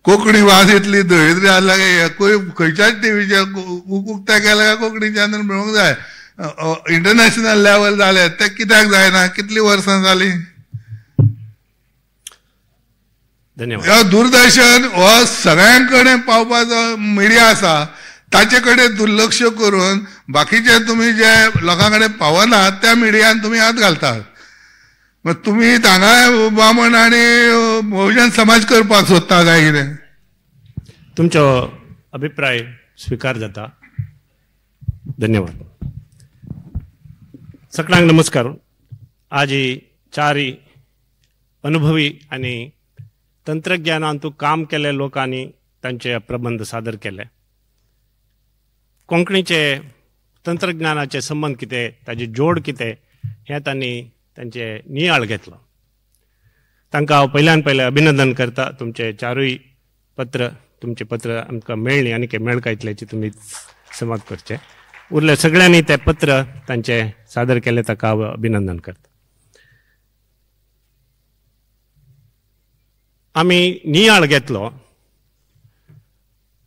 कोंकणी भास इतली दळिद्री आसल्या काय एकूय खंयच्याच टिवीचेर उक्त्या केल्या काय कोंकणी चॅनल मेळूंक जाय. इंटरनॅशनल लेवल जालें तें कित्याक जायना? कितलीं वर्सां जालीं? धन्यवाद. दूरदर्शन हो सगळ्यां कडेन पावपाचो मिडिया आसा, ताचे कडेन दुर्लक्ष करून बाकीचे तुमी जे लोकां कडेन पावना त्या मिडियान तुमी हात घालतात. मग तुमी हांगा बामण आनी बहुजन समाज करपाक सोदता काय कितें? तुमचो अभिप्राय स्विकार जाता. धन्यवाद. सगळ्यांक नमस्कार. आज चारी अनुभवी आनी तंत्रज्ञानांतू काम केल्ले लोकांनी तांचे प्रबंध सादर केले. कोंकणीचे तंत्रज्ञानाचे संबंद कितें, ताजे जोड कितें हें तांणी तांचे नियाळ घेतलो. तांकां हांव पयल्यान पयलें अभिनंदन करता. तुमचे चारूय पत्र, तुमचें पत्र आमकां मेळ्ळीं आनी मेळका इतल्याची तुमी समाप्त करचें. उरले सगळ्यांनी तें पत्र तांचें सादर केलें ताका हांव अभिनंदन करता. आमी नियाळ घेतलो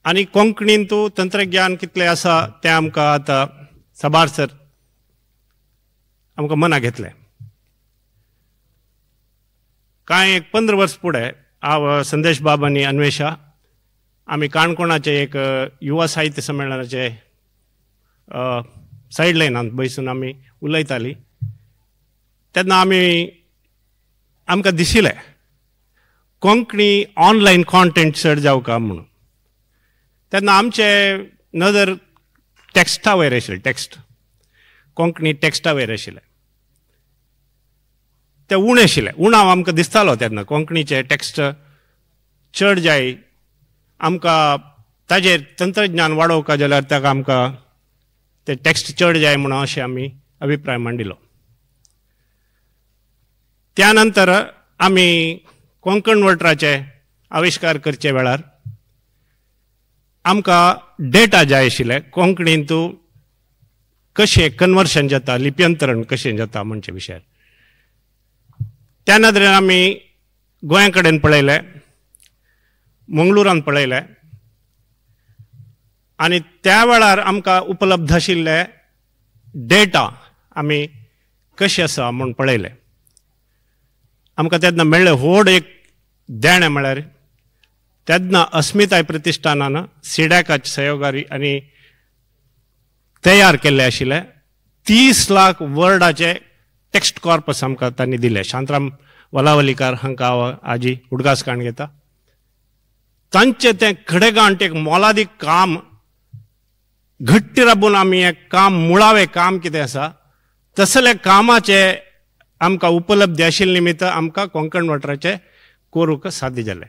आनी कोंकणींतू तंत्रज्ञान कितलें आसा तें आमकां आतां साबार सर आमकां मना घेतलें. कांय एक 15 वर्स फुडें हांव संदेश बाब आनी अन्वेषा आमी काणकोणाचे एक युवा साहित्य संमेलनाचे सायड लायनांत बसून आमी उलयतालीं. तेन्ना आमी आमकां दिशिल्लें कोंकणी ऑनलायन कॉन्टेंट चड जावका म्हणून. तेन्ना आमचे नदर टॅक्स्टा वयर आशिल्लें, टॅक्स्ट कोंकणी टॅक्स्टा वयर आशिल्लें, ते उणें आशिल्लें. उणाव आमकां दिसतालो तेन्ना कोंकणीचे टॅक्स्ट चड जाय, आमकां ताजेर तंत्रज्ञान वाडोवका जाल्यार ताका आमकां ते टॅक्स्ट चड जाय म्हणून अशें आमी अभिप्राय मांडिल्लो. त्या नंतर आमी कोंकण वट्राचे आविश्कार करचे वेळार आमकां डेटा जाय आशिल्ले कोंकणींतू कशें कन्वर्शन जाता, लिप्यंतरण कशें जाता म्हणचे विशयार. त्या नदरेन आमी गोंया कडेन पळयलें, मंगळुरान पळयलें आनी त्या वेळार आमकां उपलब्ध आशिल्ले डेटा आमी कशें आसा म्हूण पळयलें. आमकां तेन्ना मेळ्ळें व्हड एक देणें म्हळ्यार तेन्ना अस्मिताय प्रतिश्ठानान सिडॅकाच्या सहयोगारी आनी तयार केल्ले आशिल्ले 30 लाख वर्डाचे टेक्स्ट कॉर्पस आमकां तांणी दिले. शांतराम वलावलीकार हांकां हांव आजी उडगास काण घेता. तांचें तें खडेगांठ एक मोलादीक काम घट्ट राबून आमी हें काम मुळावें काम कितें आसा तसले कामाचें आमकां उपलब्धी आशिल्ले निमित्त आमकां कोंकण वाठाराचें करूंक साध्य जालें.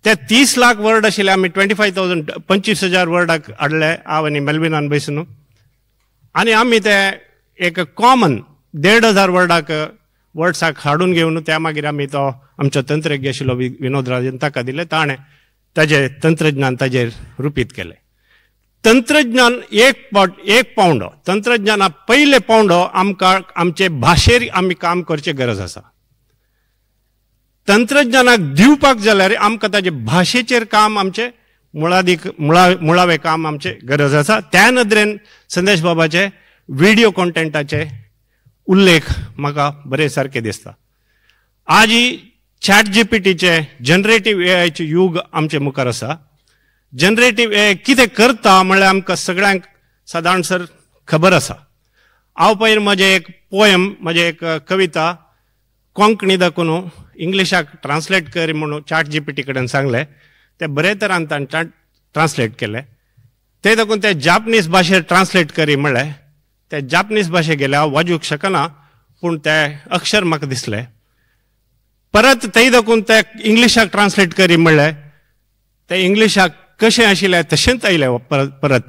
ते 30 लाख वर्ड आशिल्ले आमी 25,000 25,000 वर्डाक हाडले हांव आनी मेल्विनान बसून आनी आमी ते एक कॉमन 1,500 वर्डाक वर्ड्साक हाडून घेवन त्या मागीर आमी तो आमचो तंत्रज्ञ आशिल्लो विनोद राजन ताका दिले, ताणें ताजें तंत्रज्ञान ताजेर रुपीत केलें. तंत्रज्ञान एक पावंडो, तंत्रज्ञाना पयले पावंडो आमकां आमचे भाशेर आमी काम करचे गरज आसा. तंत्रज्ञानाक दिवपाक जाल्यार आमकां ताजे भाशेचेर काम आमचें मुळादीक मुळावें काम आमचें गरज आसा. त्या नदरेन संदेश बाबाचें व्हिडियो कॉन्टेंटाचे उल्लेख म्हाका बरे सारके दिसता. आजी चॅट जीपीटीचे जनरेटीव एआयचे युग आमचे मुखार आसा. जनरेटीव एआय कितें करता म्हणल्यार आमकां सगळ्यांक सादारण सर खबर आसा. हांव पयर म्हजें एक पोयम, म्हजें एक कविता कोंकणी दाखोवन इंग्लिशाक ट्रान्सलेट कर म्हणून चॅट जीपीटी कडेन सांगलें. ते बरे तरान तांणी ट्रान्सलेट केलें. ते दाखोवन ते जापनीज भाशेर ट्रान्सलेट करी म्हणलें. ते जापनीज भाशे गेले, हांव वाजूंक शकना पूण ते अक्षर म्हाका दिसले. परत ते दाखोवन ते इंग्लिशाक ट्रान्सलेट करी म्हणलें. ते इंग्लिशाक कशें आशिल्लें तशेंच आयलें परत परत.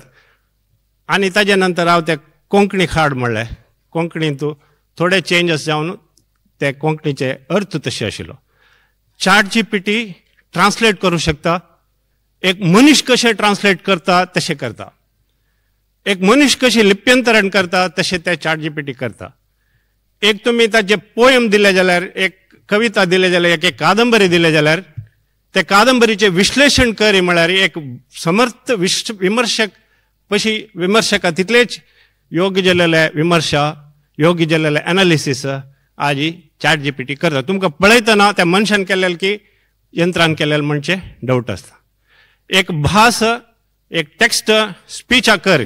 आनी ताजे नंतर हांव ते कोंकणी हाड म्हणलें. कोंकणींत थोडे चेंजस जावन ते कोंकणीचे अर्थ तशे आशिल्लो. चॅट जीपीटी ट्रान्सलेट करूं शकता. एक मनीस कशें ट्रान्सलेट करता तशें करता. एक मनीस कशें लिप्यंतरण करता तशें ते चॅट जीपीटी करता. एक तुमी ताचे पोयम दिले जाल्यार, एक कविता दिले जाल्यार, एक कादंबरी दिले जाल्यार ते कादंबरीचें विश्लेशण करी म्हळ्यार एक समर्थ विमर्शक पशी विमर्शका तितलेच योग्य जाल्ले विमर्शा, योग्य जाल्ले एनालिसीस आजी चॅट जीपीटी करता. तुमकां पळयतना त्या मनशान केल्लें की यंत्रान केल्लें म्हणचें डावट आसता. एक भास, एक टेक्स्ट स्पीचा कर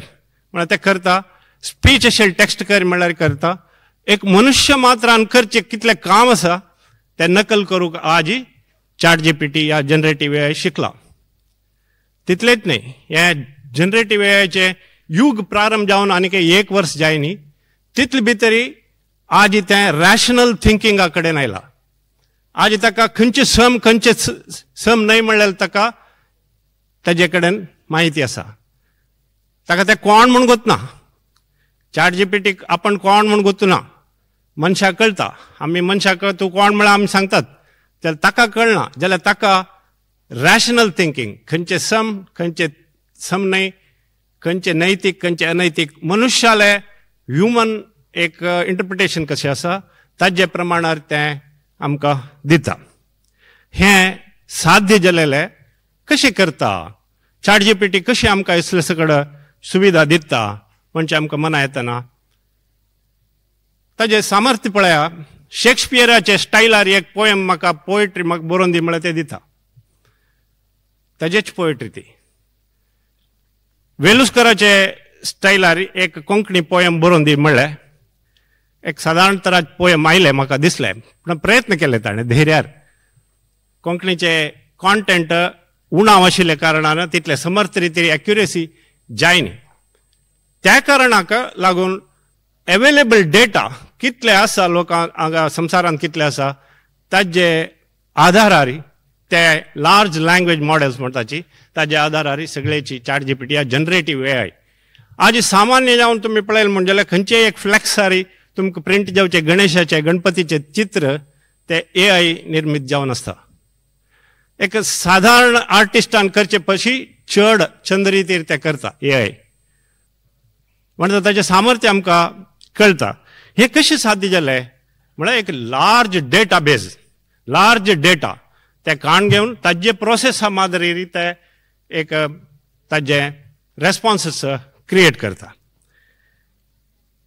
म्हळ्यार तें करता. स्पीच अशें टेक्स्ट कर म्हळ्यार करता. एक मनुष्य मात्रान करचें कितलें काम आसा तें नकल करूंक आजी चॅट जीपीटी ह्या जनरेटीव एआय शिकला. तितलेंच न्हय, हें जनरेटीव एआयचें युग प्रारंभ जावन आनीक एक वर्स जाय न्ही तितले भितरी आज तें रॅशनल थिंकिंगा कडेन आयलां. आज ताका खंयचें सम खंयचें सम न्हय म्हणल्यार ताका ताजे कडेन म्हायती आसा. ताका तें कोण म्हूण गोतना. चॅट जीपीटीक आपण कोण म्हूण गोतना. मनशाक कळटा. आमी मनशाक तूं कोण म्हळ्यार आमी सांगतात, जाल्यार ताका कळना. जाल्यार ताका रॅशनल थिंकींग, खंयचें सम खंयचें सम न्हय, खंयचें नैतीक खंयचें अनैतीक, मनुष्यालें ह्युमन एक इंटरप्रिटेशन कशें आसा ताजे प्रमाणार तें आमकां दिता. हें साध्य जालेलें कशें करता? चॅट जीपीटी कशें आमकां इसले सगळं सुविधा दिता म्हणजे आमकां मना येतना ताजें सामर्थ्य पळया. शेक्सपियराचे स्टायलार एक पोयम म्हाका, पोयट्री म्हाका बरोवन दी म्हळ्यार तें दिता. ताजेच पोयट्री ती. वेलुस्कराचे स्टायलार एक कोंकणी पोयम बरोवन दी म्हणलें. एक सादारण तरा पोयम आयलें म्हाका दिसलें, पूण प्रयत्न केले ताणें धैर्यार. कोंकणीचे कॉन्टेंट उणाव आशिल्ल्या कारणान तितले समर्थ रितीर एक्युरेसी जायनी. त्या कारणाक लागून एवेलेबल डेटा कितले आसा लोकांक हांगा संवसारांत कितले आसा ताजे आधारार ते लार्ज लँग्वेज मॉडेल्स म्हणटाची ताजे आधारार सगळ्याची चॅट जीपीटी ह्या जनरेटीव एआय. आज सामान्य जावन तुमी पळयलें म्हण जाल्यार खंयचेय एक फ्लॅक्सारी तुमकां प्रिंट जावचे गणेशाचे गणपतीचें चित्र ते एआय निर्मीत जावन आसता. एक सादारण आर्टिस्टान करचे पशी चड चंद रितीर ते करता एआय. म्हणटा ताचें सामर्थ्य आमकां कळटा. हें कशें साध्य जालें म्हळ्यार एक लार्ज डेटा बेज, लार्ज डेटा ते काण घेवन ताजे प्रोसेसा मादरी ते एक ताजे रेस्पोन्सीस क्रिएट करता.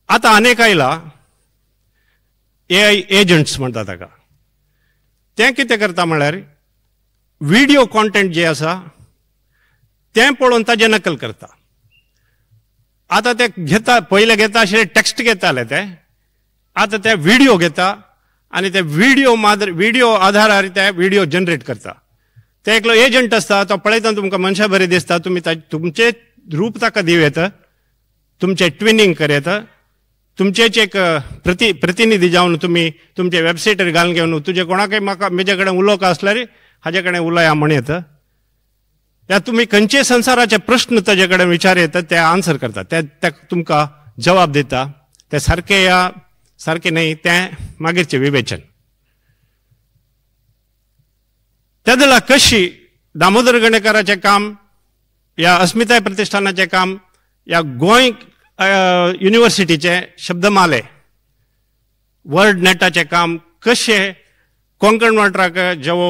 आतां आनेक आयला एआय एजंट्स म्हणटा ताका. तें कितें करता म्हळ्यार व्हिडियो कॉन्टेंट जे आसा तें पळोवन ताजें नकल करता. आतां ते घेता, पयलें घेता आशिल्ले टॅक्स्ट घेताले ते, आतां ते व्हिडियो घेता आनी ते व्हिडियो व्हिडियो आधारार ते व्हिडियो जनरेट करता. ते एकलो एजंट आसता तो पळयता तुमकां मनशा बरी दिसता, तुमी तुमचें रूप ताका दिवं येता, तुमचें ट्विनींग कर येता, तुमचेच एक प्रतिनिधी जावन तुमी तुमचे वेबसायटीर घालून घेवन तुजे कोणाकय म्हाका म्हजे कडेन उलोवंक आसल्यार हाजे कडेन उलया म्हण येता. त्या तुमी खंयचे संवसाराचे प्रश्न ताजे कडेन विचार येता ते आन्सर करता, ते तुमकां जवाब दिता. ते सारके या सारकें न्हय तें मागीरचें विवेचन. त्या वेळार कशी दामोदर गणेकाराचें काम या अस्मिताय प्रतिष्ठानाचें काम या गोंय युनिवर्सिटीचें शब्दमाले वर्ड नेटाचें काम कशें कोंकण वाठाराक जेवो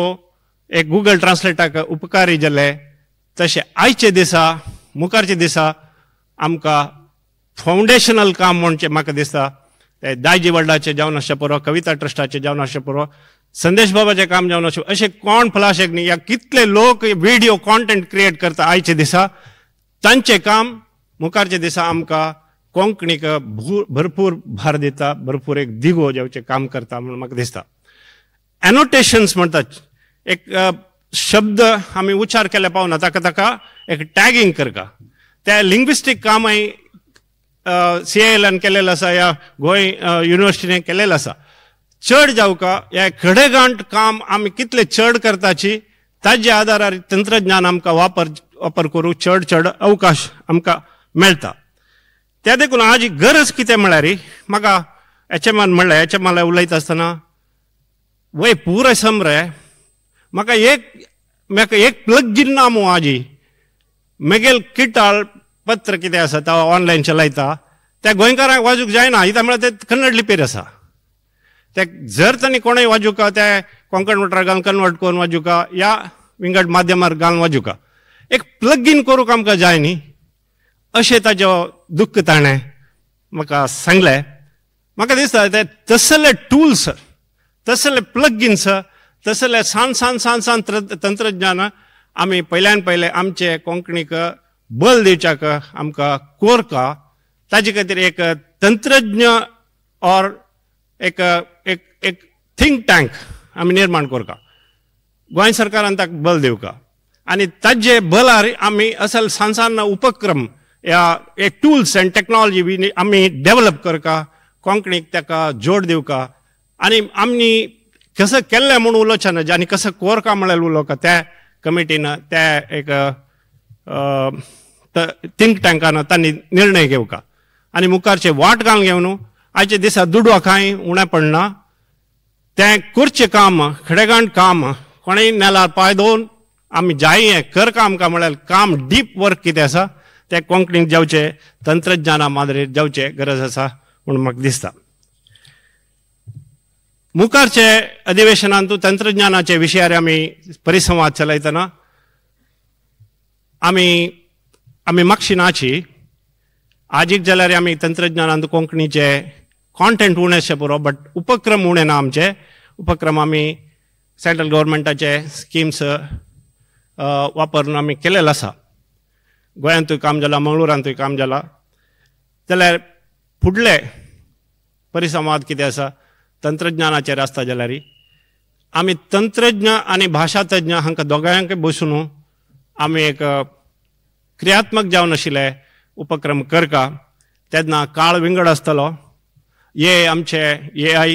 एक गुगल ट्रान्सलेटाक उपकारी जाले तशें आयचे दिसा मुखारचे दिसा आमकां फावंडेशनल काम म्हणचें म्हाका दिसता ते दायजी वर्ल्डाचें जावन आसचें पुरो, कविता ट्रस्टाचें जावन आसचें पुरो, संदेश बाबाचें काम जावन आसचें, अशें कोण फलाशेक न्ही या कितले लोक व्हिडियो कॉन्टेंट क्रिएट करता आयचे दिसा, तांचें काम मुखारच्या दिसा आमकां कोंकणीक भरपूर भार दिता, भरपूर एक दिगो जावचें काम करता म्हूण म्हाका दिसता. एनोटेशन्स म्हणटात, एक शब्द आमी उच्चार केल्या पावना ताका ताका एक टॅगींग करता, त्या लिंग्विस्टीक कामय CILन केलेलें आसा या गोंय युनिवर्सिटीन केलेलें आसा. चड जावका ह्या खडेगांठ काम आमी कितले चड करताची ताजे आदारार तंत्रज्ञान आमकां वापर करूंक चड चड अवकाश आमकां मेळटा. त्या देखून आज गरज कितें म्हळ्यार म्हाका एचएमान म्हणलें, एचएमाला उलयता आसतना वय पुराय समरे म्हाका एक प्लग इन ना मू आजी मेगेल किटाळ पत्र कितें आसा तो ऑनलायन चलयता त्या गोंयकारांक वाजूंक जायना, कित्याक म्हळ्यार ते कन्नड लिपयेर आसा. ते जर तांणी कोणूय वाजूका ते कोंकण वठार घालून कन्वर्ट करून वाजूका या विंगड माध्यमार घालून वाजूका, एक प्लग इन करूंक आमकां जाय न्ही, अशें ताजो दुख्ख ताणें म्हाका सांगलें. म्हाका दिसता ते तसले टूल्स, तसले प्लग इन्स, तसले सान सान सान सान तंत्रज्ञान आमी पयल्यान पयले आमचे कोंकणीक बल दिवच्याक आमकां कोरका, ताजे खातीर एक तंत्रज्ञ ऑर एक एक एक थिंक टँक आमी निर्माण करका, गोंय सरकारान ताका बल दिवका आनी ताजे बलार आमी असल सान सान उपक्रम या एक टूल्स एंड टेक्नॉलॉजी बी आमी डेवलप करका, कोंकणीक ताका जोड दिवका आनी आमी कसं केल्लें म्हूण उलोवचें ना आनी कसं कोरका म्हळ्यार उलोवका त्या कमिटीन त्या एक थिंक टँकान तांणी निर्णय घेवका आनी मुखारचे वाट घालून घेवन आयच्या दिसा दुडवा कांय उणें पडना, तें करचें काम खडेगांठ काम कोणेय नेलार पांय दवरून आमी जाय हें करका आमकां म्हळ्यार काम डीप वर्क कितें आसा तें कोंकणीक जावचें तंत्रज्ञाना मादरेर जावचें गरज आसा म्हूण म्हाका दिसता. मुखारचे अधिवेशनांत तंत्रज्ञानाचे विशयार आमी परिसंवाद चलयतना आमी आमी मागशी नाची आजीक जाल्यार आमी तंत्रज्ञानांत कोंकणीचे कॉन्टेंट उणें अशें पुरो, बट उपक्रम उणें ना आमचे उपक्रम आमी सेंट्रल गव्हर्मेंटाचे स्किम्स वापरून आमी केलेले आसा. गोंयांतूय काम जालां, मंगळुरांतूय काम जालां. जाल्यार फुडले परिसंवाद कितें आसा तंत्रज्ञानाचेर आसता जाल्यार आमी तंत्रज्ञ आनी भाशा तज्ञ हांकां दोगांक बसून आमी एक क्रियात्मक जावन आशिल्ले उपक्रम करका. तेन्ना काळ विंगड आसतलो. हे आमचे AI,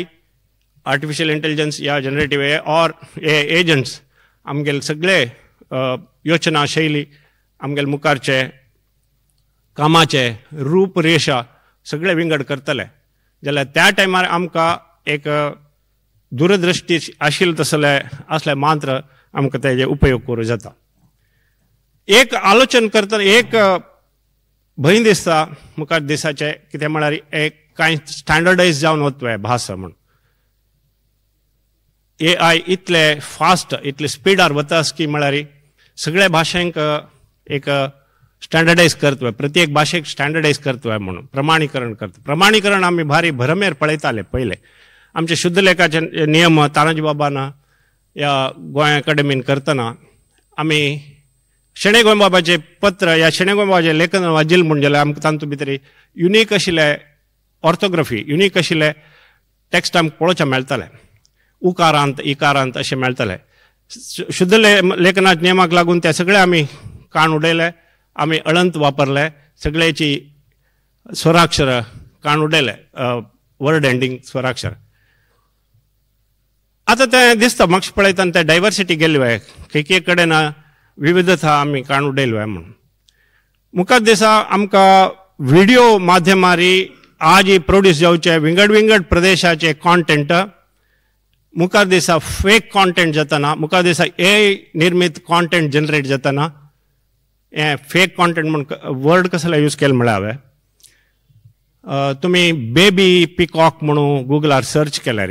artificial intelligence या जनरेटीव ए ऑर ए एजंट्स आमगेले सगळे योजना शैली आमगेले मुखारचे कामाचे रूपरेशा सगळे विंगड करतले. जाल्यार त्या टायमार आमकां एक दूरदृष्टी आशिल्ले तसले असले मात्र आमकां तेजे उपयोग करूं जाता. एक आलोचन करतना एक भंय दिसता मुखार दिसाचे कितें म्हळ्यार एक कांय स्टँडर्डायज जावन वतले भास म्हूण. AI इतले फास्ट इतले स्पिडार वता की म्हळ्यार सगळ्या भाशेंक एक स्टँडर्डायज करतले, प्रत्येक भाशेक स्टँडर्डायज करतले म्हणून प्रमाणीकरण करता. प्रमाणीकरण आमी भारी भरमेर पळयताले पयले. आमचे शुद्धलेखाचे नियम तानाजी बाबान या गोंय अकाडेमीन करतना आमी शणै गोंयबाबाचें पत्र या शणै गोंयबाबाचें लेखन वाजील म्हूण जाल्यार आमकां तातूंत भितर युनीक आशिल्ले ऑर्थोग्राफी, युनीक आशिल्ले टॅक्स्ट आमकां पळोवचें मेळटाले, उकारांत इकारांत अशें मेळटाले. शुद्ध लेखनाच्या नियमाक लागून ते सगळे आमी काण उडयले, आमी अळंत वापरले, सगळ्याची स्वराक्षर काण उडयले, वर्ड एंडींग स्वराक्षर. आतां तें दिसता मातशें पळयतना तें डायवर्सिटी गेल्ली वय, खंय कडेन विविधता आमी काण उडयली वय म्हणून. मुखार दिसा आमकां व्हिडियो माध्यमारी आज प्रोड्यूस जावचे विंगड विंगड प्रदेशाचे कॉन्टेंट मुखार दिसा फेक कॉन्टेंट जातना, मुखार दिसा ए निर्मीत कॉन्टेंट जनरेट जातना हें फेक कॉन्टेंट म्हूण वर्ड कसले यूज केले म्हळ्यार हांवें तुमी बेबी पिकॉक म्हणून गुगलार सर्च केल्यार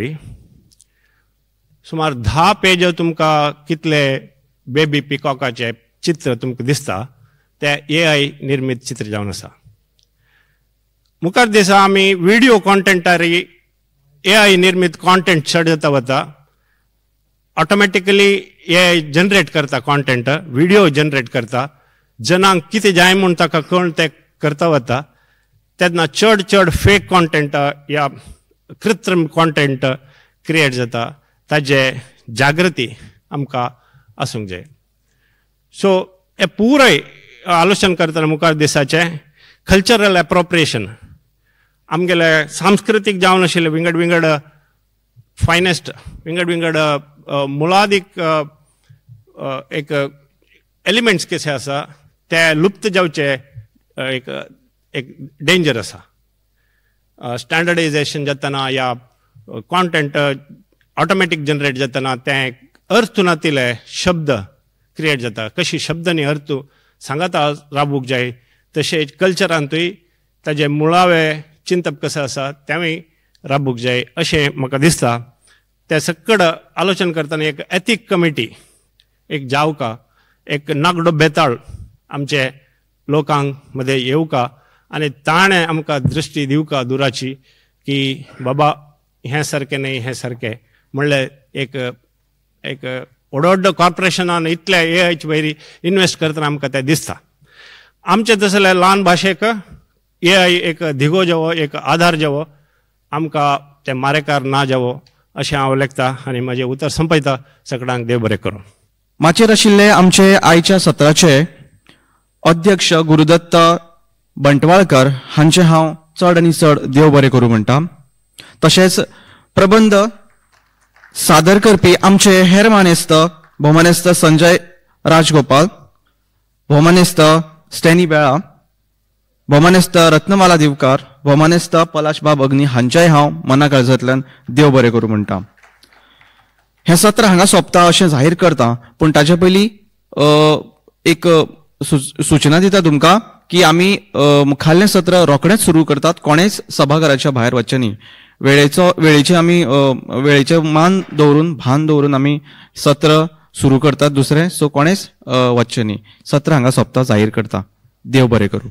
सुमार 10 पेज तुमकां कितले बेबी पिकॉकाचे चित्र तुमकां दिसता ते AI निर्मीत चित्र जावन आसा. मुखार दिसा आमी व्हिडियो कॉन्टेंटार एआय निर्मीत कॉन्टेंट चड जाता वता, ऑटोमॅटिकली एआय जनरेट करता कॉन्टेंट, व्हिडियो जनरेट करता, जनांक कितें जाय म्हूण ताका कळून तें करता वता. तेन्ना चड चड फेक कॉन्टेंट या कृत्रिम कॉन्टेंट क्रिएट जाता, ताजे जागृती आमकां आसूंक जाय. सो हे पुराय आलोचन करतना मुखार दिसाचें कल्चरल एप्रोप्रिएशन, आमगेले सांस्कृतीक जावन आशिल्ले विंगड विंगड फायनेस्ट विंगड विंगड मुळादीक एक एलिमेंट्स कशे आसा ते लुप्त जावचे एक एक डेंजर आसा. स्टँडर्डायजेशन जातना या कॉन्टेंट ऑटोमॅटीक जनरेट जातना तें अर्थ नातिल्ले शब्द क्रिएट जाता. कशी शब्द न्ही अर्थ सांगाता राबूंक जाय, तशें कल्चरांतूय ताजें मुळावे चिंतप कशें आसा तेंवूय राबूंक जाय अशें म्हाका दिसता. ते सकड आलोचन करतना एक एथीक कमिटी एक जावका, एक नागडो बेताळ आमचे लोकांक मदें येवका आनी ताणें आमकां दृश्टी दिवका दुराची की बाबा हें सारकें न्हय हें सारकें म्हणल्यार एक एक व्हड व्हड कॉर्पोरेशनान इतले एआयचे वयर इन्वेस्ट करतना आमकां तें दिसता. आमचे तसले ल्हान भाशेक एआय एक धिगो जावो, एक आधार जावो, आमकां तें मारेकार ना जावो अशें हांव लेखता आनी म्हजें उतर संपयता. सगळ्यांक देव बरें करूं. माचयेर आशिल्ले आमचे आयच्या सत्राचे अध्यक्ष गुरुदत्त बंटवाळकर हांचे हांव चड आनी चड देव बरें करूं म्हणटा. तशेंच प्रबंध सादर करपी आमचे हेर मानेस्त भोवमानेस्त संजय राजगोपाल, भोवमानेस्त स्टॅनी बेळा, भोवमानेस्त रत्नमाला दिवकार, भोवमानेस्त पलाशबाब अग्नी हांचेय हांव मना काळजांतल्यान देव बरें करूं म्हणटा. हें सत्र हांगा सोंपता अशें जाहीर करता, पूण ताजे पयलीं एक सुचना दिता तुमकां की आमी मुखाल्लें सत्र रोखडेंच सुरू करतात, कोणेच सभाघराच्या भायर वचचें न्ही. वेळेचे आमी वेळेचें मान दवरून भान दवरून आमी सत्र सुरू करतात दुसरें, सो कोणेच वचचें न्ही. सत्र हांगा सोंपता जाहीर करता. देव बरें करूं.